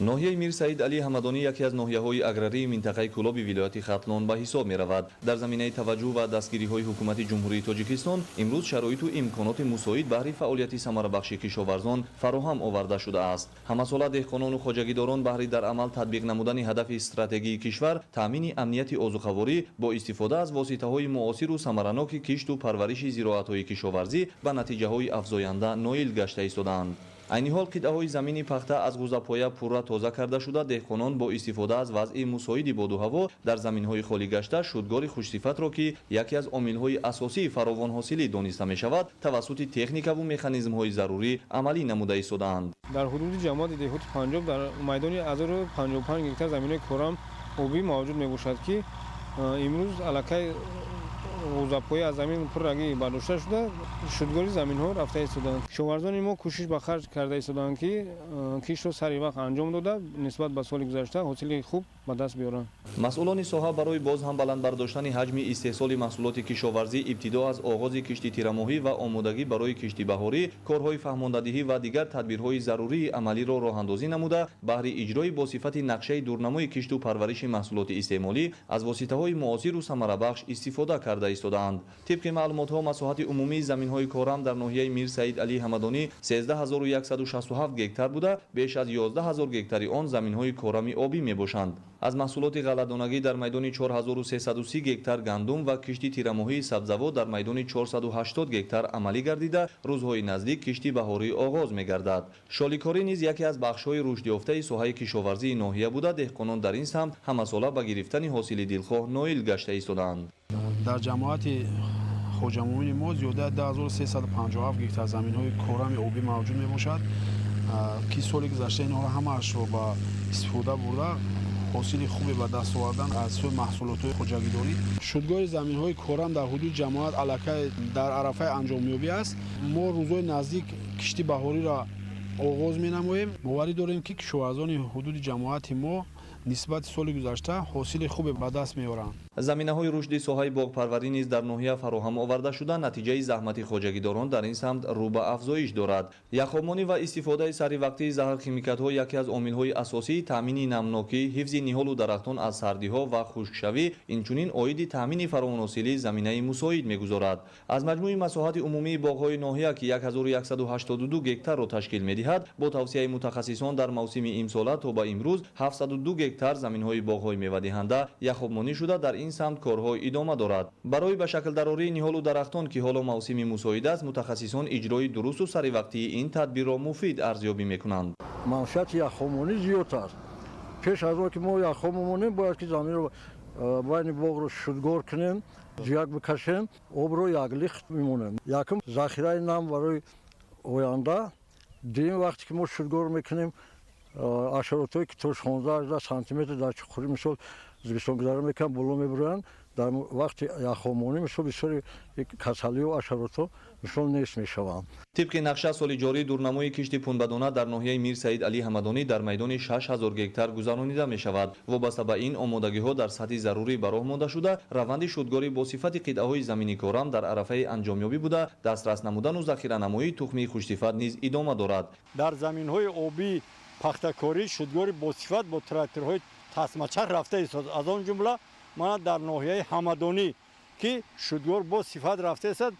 Ноҳияи Мир Саид Али Ҳамадонӣ яке аз ноҳияҳои аграрии минтақаи Кӯлоби вилояти Хатлон ба ҳисоб меравад. Дар заминаи таваҷҷӯҳ ва дастгириҳои ҳукумати Ҷумҳурии Тоҷикистон имрӯз шароиту имконоти мусоид баҳри фаъолияти самарабахши кишоварзон фароҳам оварда шудааст. Ҳамасола деҳқонону хоҷагидорон баҳри дар амал татбиқ намудани ҳадафи стратегии кишвар таъмини амнияти озуқаворӣ бо истифода аз воситаҳои муосиру самараноки кишту парвариши зироатҳои кишоварзӣ ба натиҷаҳои афзоянда ноил гашта истодаанд. Айни ҳол қитъаҳои замини пахта аз ғӯзапоя пурра тоза карда шуда, деҳқонон бо истифода аз вазъи мусоиди боду ҳаво дар заминҳои холӣ гашта шудгори хушсифатро, ки яке аз омилҳои асосии фаровонҳосилӣ дониста мешавад, тавассути техникаву механизмҳои зарурӣ амалӣ намуда истодаанд. Дар ҳудуди ҷамоати деҳоти Панҷоб дар майдони 1055 гектар заминҳои корам обӣ мавҷуд мебошад, ки имрӯз аллакай ғӯзапоя аз замин пуррагӣ бардошта шуда, шудгори заминҳо рафта истодаанд. Кишоварзони мо кӯшиш ба харҷ карда истодаанд, ки киштро сари вақт анҷом дода, нисбат ба соли гузашта ҳосили хуб ба даст биёранд. Масъулони соҳа барои боз ҳам баланд бардоштани ҳаҷми истеҳсоли маҳсулоти кишоварзӣ ибтидо аз оғози кишти тирамоҳӣ ва омодагӣ барои кишти баҳорӣ корҳои фаҳмондадиҳӣ ва дигар тадбирҳои зарурии амалиро роҳандозӣ намуда, баҳри иҷрои бо сифати нақшаи дурнамои кишту парвариши маҳсулоти истеъмолӣ аз воситаҳои муосиру самарабахш истифода карда истодаанд. Тибқи маълумотҳо, масоҳати умумии заминҳои корам дар ноҳияи Мир Саид Али Ҳамадонӣ 13167 гектар буда, беш аз 11000 гектари он заминҳои корами обӣ мебошанд. Аз маҳсулоти ғалладонагӣ дар майдони 4330 гектар гандум ва кишти тирамоҳии сабзавот дар майдони 480 гектар амалӣ гардида, рӯзҳои наздик кишти баҳорӣ оғоз мегардад. Шоликорӣ низ яке аз бахшҳои рушдёфтаи соҳаи кишоварзии ноҳия буда, деҳқонон дар ин самт ҳамасола ба гирифтани ҳосили дилхоҳ ноил гашта истодаанд. Дар ҷамоати Хоҷамӯмини мо зиёда 10357 гектар заминҳои корами обӣ мавҷуд мебошад, ки соли гузашта инҳоро ҳамаашро ба истифода бурда, ҳосили хубе ба даст овардан аз сӯи маҳсулотҳои хоҷагидорӣ. Шудгори заминҳои корам дар ҳудуди ҷамоат аллакай дар арафаи анҷомёбӣ аст. Мо рӯзҳои наздик кишти баҳориро оғоз менамоем. Боварӣ дорем, ки кишоварзони ҳудуди ҷамоати мо нисбати соли гузашта ҳосили хубе ба даст меоранд. Заминаҳои рушди соҳаи боғпарварӣ низ дар ноҳия фароҳам оварда шуда, натиҷаи заҳмати хоҷагидорон дар ин самт рӯ ба афзоиш дорад. Яхобмонӣ ва истифодаи саривақтии заҳрхимикатҳо яке аз омилҳои асосии таъмини намнокӣ, ҳифзи ниҳолу дарахтон аз сардиҳо ва хушкшавӣ, инчунин оиди таъмини фаровонҳосилӣ заминаи мусоид мегузорад. Аз маҷмӯи масоҳати умумии боғҳои ноҳия, ки 1182 гектарро ташкил медиҳад, бо тавсияи мутахассисон дар мавсими имсола то ба имрӯз 702 гектар заминҳои боғҳои мевадиҳанда яхобмонӣ шуда, дар ин самт корҳо идома дорад. Барои ба шаклдарории ниҳолу дарахтон, ки ҳоло мавсими мусоид аст, мутахассисон иҷрои дурусту саривақтии ин тадбирро муфид арзёбӣ мекунанд. Манфиати яхобмонӣ зиёд аст. Пеш аз он ки мо яхоб мемонем, бояд ки заминро байни боғро шудгор кунем, ҷияк бикашем, обро яклихт мемонем. Якум захираи нам барои оянда. Дуюм, вақте ки мо шудгор мекунем, ҳашаротҳое ки то 16-18 сантиметр дар чуқурӣ, мисол, зимистонгузарӣ мекунанд, боло мебуроянд. Дар вақти яхобмонӣ, мисол, бисёри касалиҳо, ҳашаротҳо, мисол, нест мешаванд. Тибқи нақша, соли ҷорӣ дурнамои кишти пунбадона дар ноҳияи Мир Саид Али Ҳамадонӣ дар майдони 6000 гектар гузаронида мешавад. Вобаста ба ин омодагиҳо дар сатҳи зарурӣ ба роҳ монда шуда, раванди шудгорӣ бо сифати қитъаҳои замини корам дар арафаи анҷомёбӣ буда, дастрас намудану захиранамоии тухмии хушсифат низ идома дорад. Дар заминҳои обии пахтакорӣ шудгори босифат бо тракторҳои тасмачарх рафта истод. Аз он ҷумла мана дар ноҳияи Ҳамадонӣ, ки шудгор бо сифат рафта истод,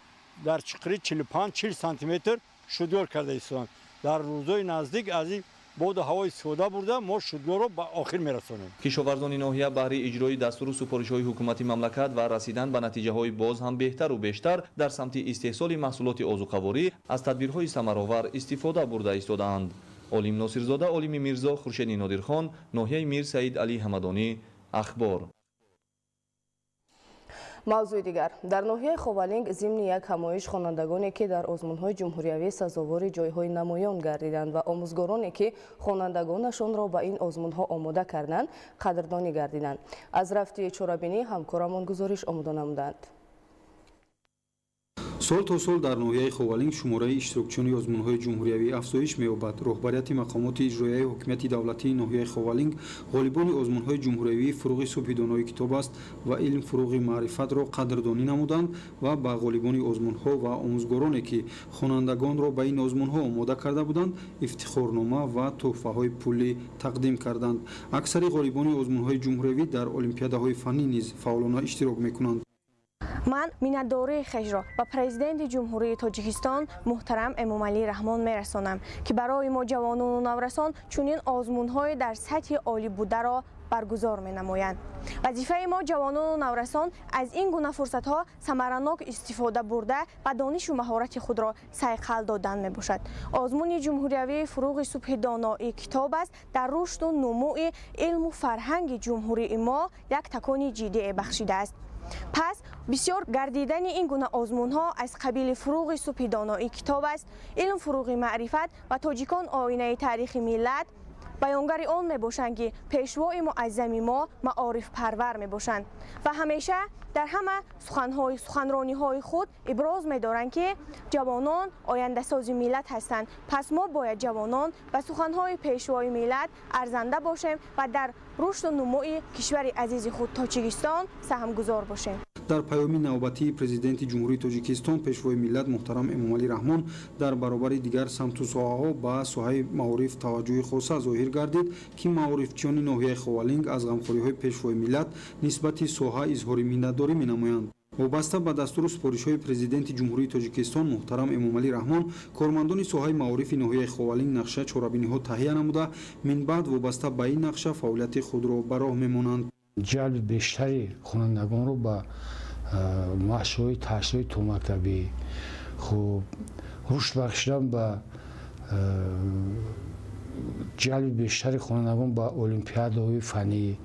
дар чуқури 45-40 сантиметр шудгор карда истоданд. Дар рӯзҳои наздик аз ин боду ҳаво истифода бурда, мо шудгорро ба охир мерасонем. Кишоварзони ноҳия баҳри иҷрои дастуру супоришҳои ҳукумати мамлакат ва расидан ба натиҷаҳои боз ҳам беҳтару бештар дар самти истеҳсоли маҳсулоти озуқаворӣ аз тадбирҳои самаровар истифода бурда истодаанд. Олим Носирзода, Олими Мирзо, Хуршеди Нодирхон, ноҳияи Мир Саид Али Ҳамадонӣ, Ахбор. Мавзӯи дигар. Дар ноҳияи Ховалинг зимни як ҳамоиш хонандагоне, ки дар озмунҳои ҷумҳуриявӣ сазовори ҷойҳои намоён гардиданд ва омӯзгороне, ки хонандагонашонро ба ин озмунҳо омода карданд, қадрдонӣ гардиданд. Аз рафти чорабинӣ ҳамкорамон гузориш омода намуданд. Сол то сол дар ноҳияи Ховалинг шумораи иштирокчиёни озмунҳои ҷумҳуриявӣ афзоиш меёбад. Роҳбарияти мақомоти иҷроияи ҳокимияти давлатии ноҳияи Ховалинг ғолибони озмунҳои ҷумҳуриявии «Фуруғи субҳи донои китоб аст» ва «Илм фуруғи маърифат»-ро қадрдонӣ намуданд ва ба ғолибони озмунҳо ва омӯзгороне, ки хонандагонро ба ин озмунҳо омода карда буданд, ифтихорнома ва тӯҳфаҳои пулӣ тақдим карданд. Аксари ғолибони озмунҳои ҷумҳуриявӣ дар олимпиадаҳои фаннӣ низ фаъолона иштирок мекунанд. Ман миннатдории хешро ба Президенти Ҷумҳурии Тоҷикистон муҳтарам Эмомалӣ Раҳмон мерасонам, ки барои мо ҷавонону наврасон чунин озмунҳое дар сатҳи олӣ бударо баргузор менамоянд. Вазифаи мо ҷавонону наврасон аз ин гуна фурсатҳо самаранок истифода бурда ба донишу маҳорати худро сайқал додан мебошад. Озмуни ҷумҳуриявии «Фуруғи субҳи доноии китоб аст» дар рушду нумӯи илму фарҳанги ҷумҳурии мо як такони ҷиддие бахшидааст. Пас бисёр гардидани ин гуна озмунҳо аз қабили «Фуруғи субҳи доноии китоб аст», «Илм фуруғи маърифат» ва «Тоҷикон оинаи таърихи миллат» баёнгари он мебошанд, ки пешвои муаззами мо маорифпарвар мебошанд ва ҳамеша дар ҳама суханрониҳои худ иброз медоранд, ки ҷавонон ояндасози миллат ҳастанд. Пас мо бояд ҷавонон ба суханҳои пешвои миллат арзанда бошем ва дар рушду нумӯи кишвари азизи худ Тоҷикистон саҳмгузор бошем. Дар паёми навбатии Президенти Ҷумҳурии Тоҷикистон, Пешвои миллат муҳтарам Эмомалӣ Раҳмон дар баробари дигар самту соҳаҳо ба соҳаи маориф таваҷҷӯҳи хоса зоҳир гардид, ки маорифчиёни ноҳияи Ховалинг аз ғамхориҳои Пешвои миллат нисбати соҳа изҳори миннатдорӣ менамоянд. Вобаста ба дастуру супоришҳои Президенти Ҷумҳурии Тоҷикистон муҳтарам Эмомалӣ Раҳмон, кормандони соҳаи маорифи ноҳияи Ховалинг нақша чорабиниҳо таҳия намуда, минбаъд вобаста ба ин нақша фаъолияти худро ба роҳ мемонанд. Ҷалби бештари хонандагонро ба муассисаҳои таҳсилоти томактабӣ, хуб, рушд бахшидан ба ҷалби бештари хонандагон ба олимпиадаҳои фаннӣ,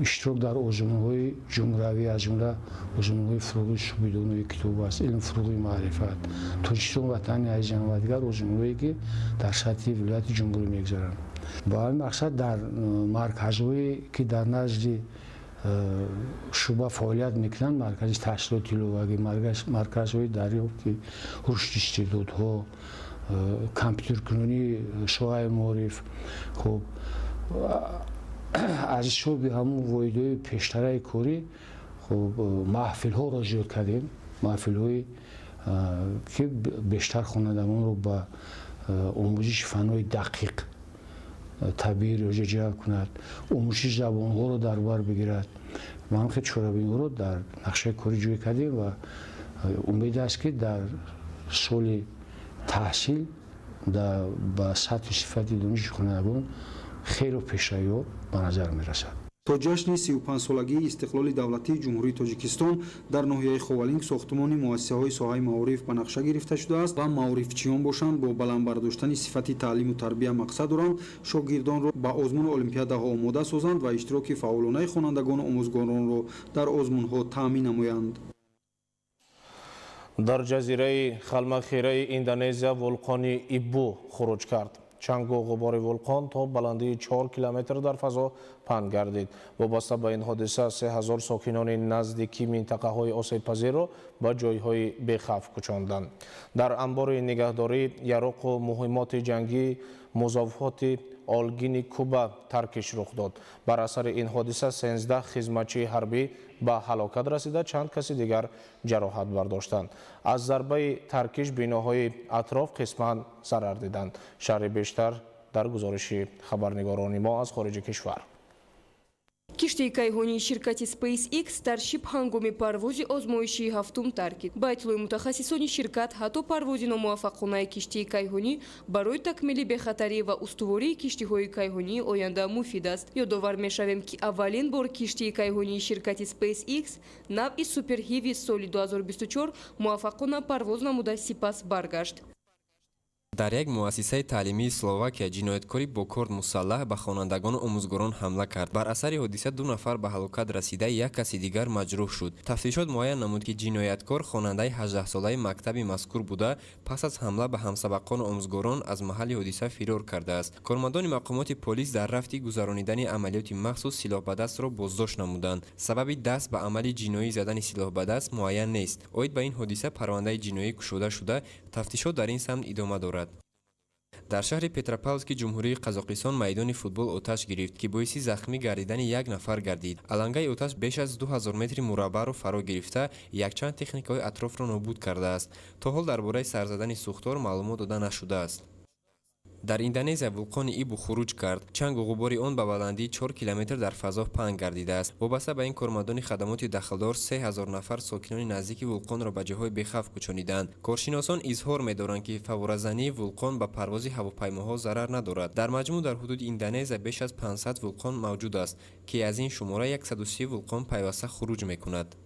иштирок дар озмунҳои ҷумҳуриявӣ, аз ҷумла озмунҳои «Фуруғи субҳи донои китоб аст», «Илм фуруғи маърифат», «Тоҷикистон ватани азизам» ва дигар озмунҳое, ки дар сатҳи вилояти ҷумҳурӣ мегузаранд. Ба ҳамин мақсад дар марказҳое, ки дар назди шӯъба фаъолият мекунанд, маркази таҳсилоти иловагӣ, марказҳои дарёфти рушди истеъдодҳо, компютеркунонии соҳаи маориф, хуб, аз ҳисоби ҳамун воҳидҳои пештараи корӣ, хуб, маҳфилҳоро зиёд кардем, маҳфилҳое, ки бештар хонандагонро ба омӯзиши фанҳои дақиқ, табиӣ, риёзӣ ҷалб кунад, омӯзиши забонҳоро дар бар бигирад. Ма ҳамин хел чорабиниҳоро дар нақшаи корӣ ҷой кардем ва умед аст, ки дар соли таҳсил ба сатҳу сифати дониши хонандагон хело пешравиҳо ба назар мерасад. То ҷашни 35-солагии истиқлоли давлатии Ҷумҳурии Тоҷикистон дар ноҳияи Ховалинг сохтумони муассисаҳои соҳаи маориф ба нақша гирифта шудааст ва маорифчиён бошанд, бо баланд бардоштани сифати таълиму тарбия мақсад доранд шогирдонро ба озмуну олимпиадаҳо омода созанд ва иштироки фаъолонаи хонандагону омӯзгоронро дар озмунҳо таъмин намоянд. Дар ҷазираи Халмахираи Индонезия вулқони Ибу хуруҷ кард. Чангу ғубори вулқон то баландии 4 километр дар фазо паҳн гардид. Вобаста ба ин ҳодиса 3000 сокинони наздики минтақаҳои осебпазирро ба ҷойҳои бехавф кӯчонданд. Дар анбори нигаҳдории яроқу муҳиммоти ҷангӣ музофоти олгини Куба таркиш рух дод. Бар асари ин ҳодиса 13 хизматчии ҳарбӣ ба ҳалокат расида, чанд каси дигар ҷароҳат бардоштанд. Аз зарбаи таркиш биноҳои атроф қисман зарар диданд. Шарҳи бештар дар гузориши хабарнигорони мо аз хориҷи кишвар. Киштии кайҳонии ширкати SpaceX Starship ҳангоми парвози озмоишии ҳафтум таркид. Ба иттилои мутахассисони ширкат, ҳатто парвози номуваффақонаи киштии кайҳонӣ барои такмили бехатарӣ ва устувории киштиҳои кайҳонии оянда муфид аст. Ёдовар мешавем, ки аввалин бор киштии кайҳонии ширкати SpaceX навъи Super Heavy соли 2024 муваффақона парвоз намуда, сипас баргашт. Дар як муассисаи таълимии Словакия ҷинояткори бо корд мусаллаҳ ба хонандагону омӯзгорон ҳамла кард. Бар асари ҳодиса 2 нафар ба ҳалокат расида, як каси дигар маҷрӯҳ шуд. Тафтишот муайян намуд, ки ҷинояткор хонандаи 18-солаи мактаби мазкур буда, пас аз ҳамла ба ҳамсабақону омӯзгорон аз маҳалли ҳодиса фирор кардааст. Кормандони мақомоти полис дар рафти гузаронидани амалиёти махсус силоҳбадастро боздошт намуданд. Сабаби даст ба амали ҷиноӣ задани силоҳбадаст муайян нест. Оид ба ин ҳодиса парвандаи ҷиноӣ кушода шуда, тафтишот дар ин самт идома дорад. Дар шаҳри Петропавловски Ҷумҳурии Қазоқистон майдони футбол оташ гирифт, ки боиси захмӣ гардидани як нафар гардид. Алангаи оташ беш аз 2000 метри мураббаъро фаро гирифта, якчанд техникаҳои атрофро нобуд кардааст. То ҳол дар бораи сар задани сӯхтор маълумот дода нашудааст. Дар Индонезия вулқони Ибу хуруҷ кард. Чангу ғубори он ба баландии 4 километр дар фазо паҳн гардидааст. Вобаста ба ин кормандони хадамоти дахлдор 3000 нафар сокинони наздики вулқонро ба ҷойҳои бехавф кӯчониданд. Коршиносон изҳор медоранд, ки фавворазании вулқон ба парвози ҳавопаймоҳо зарар надорад. Дар маҷмӯъ дар ҳудуди Индонезия беш аз 500 вулқон мавҷуд аст, ки аз ин шумора 130 вулқон пайваста хуруҷ мекунад.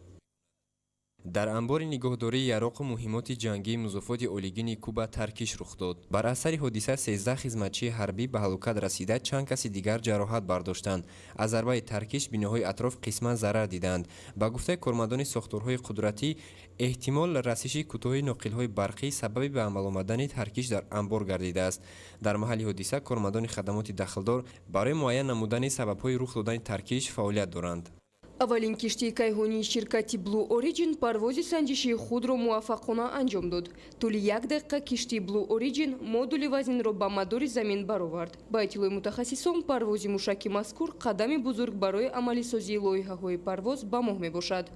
Дар анбори нигоҳдории яроқу муҳиммоти ҷангии музофоти олигини Куба таркиш рух дод. Бар асари ҳодиса 13 хизматчии ҳарбӣ ба ҳалокат расида, чанд каси дигар ҷароҳат бардоштанд. Аз зарбаи таркиш биноҳои атроф қисман зарар диданд. Ба гуфтаи кормандони сохторҳои қудратӣ, эҳтимол расиши кӯтоҳи ноқилҳои барқӣ сабаби ба амал омадани таркиш дар анбор гардидааст. Дар маҳалли ҳодиса кормандони хадамоти дахлдор барои муайян намудани сабабҳои рух додани таркиш фаъолият доранд. Аввалин киштии кайҳонии ширкати Blue Origin парвози санҷишии худро муваффақона анҷом дод. Тӯли як дақиқа киштии Blue Origin модули вазнинро ба мадори замин баровард. Ба иттилои мутахассисон, парвози мушаки мазкур қадами бузург барои амалисозии лоиҳаҳои парвоз ба моҳ мебошад.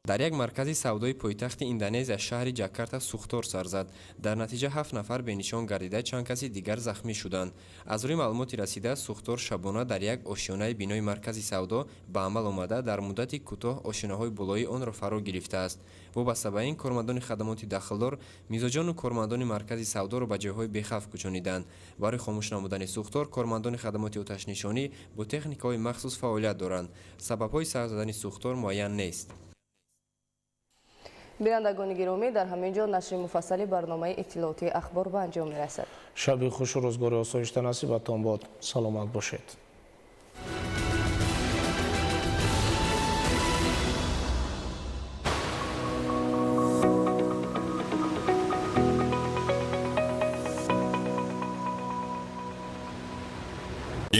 Дар як маркази савдои пойтахти Индонезия шаҳри Ҷакарта сӯхтор сар зад. Дар натиҷа 7 нафар бенишон гардида, чанд каси дигар захмӣ шуданд. Аз рӯи маълумоти расида, сӯхтор шабона дар як ошёнаи бинои маркази савдо ба амал омада, дар муддати кӯтоҳ ошёнаҳои болоии онро фаро гирифтааст. Вобаста ба ин, кормандони хадамоти дахлдор мизоҷону кормандони маркази савдоро ба ҷойҳои бехавф кӯчониданд. Барои хомӯш намудани сӯхтор кормандони хадамоти оташнишонӣ бо техникаҳои махсус фаъолият доранд. Сабабҳои сар задани сӯхтор муайян нест. Бинандагони гиромӣ, дар ҳамин ҷо нашри муфассали барномаи иттилоотии ахбор ба анҷом мерасад. Шаби хушу рӯзгори осоишта насибатон бод. Саломат бошед.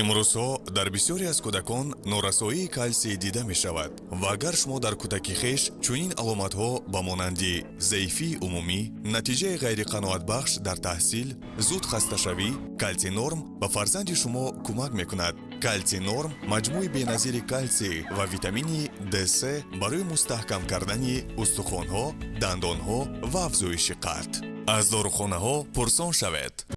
Имрӯзҳо дар бисёре аз кӯдакон норасоии калсий дида мешавад ва агар шумо дар кӯдаки хеш чунин аломатҳо ба монанди заифии умумӣ, натиҷаи ғайриқаноатбахш дар таҳсил, зуд хасташавӣ, калсий-норм ба фарзанди шумо кӯмак мекунад. Калсий-норм маҷмӯи беназири калсий ва витамини Д3 барои мустаҳкам кардани устухонҳо, дандонҳо ва афзоиши қад. Аз дорухонаҳо пурсон шавед.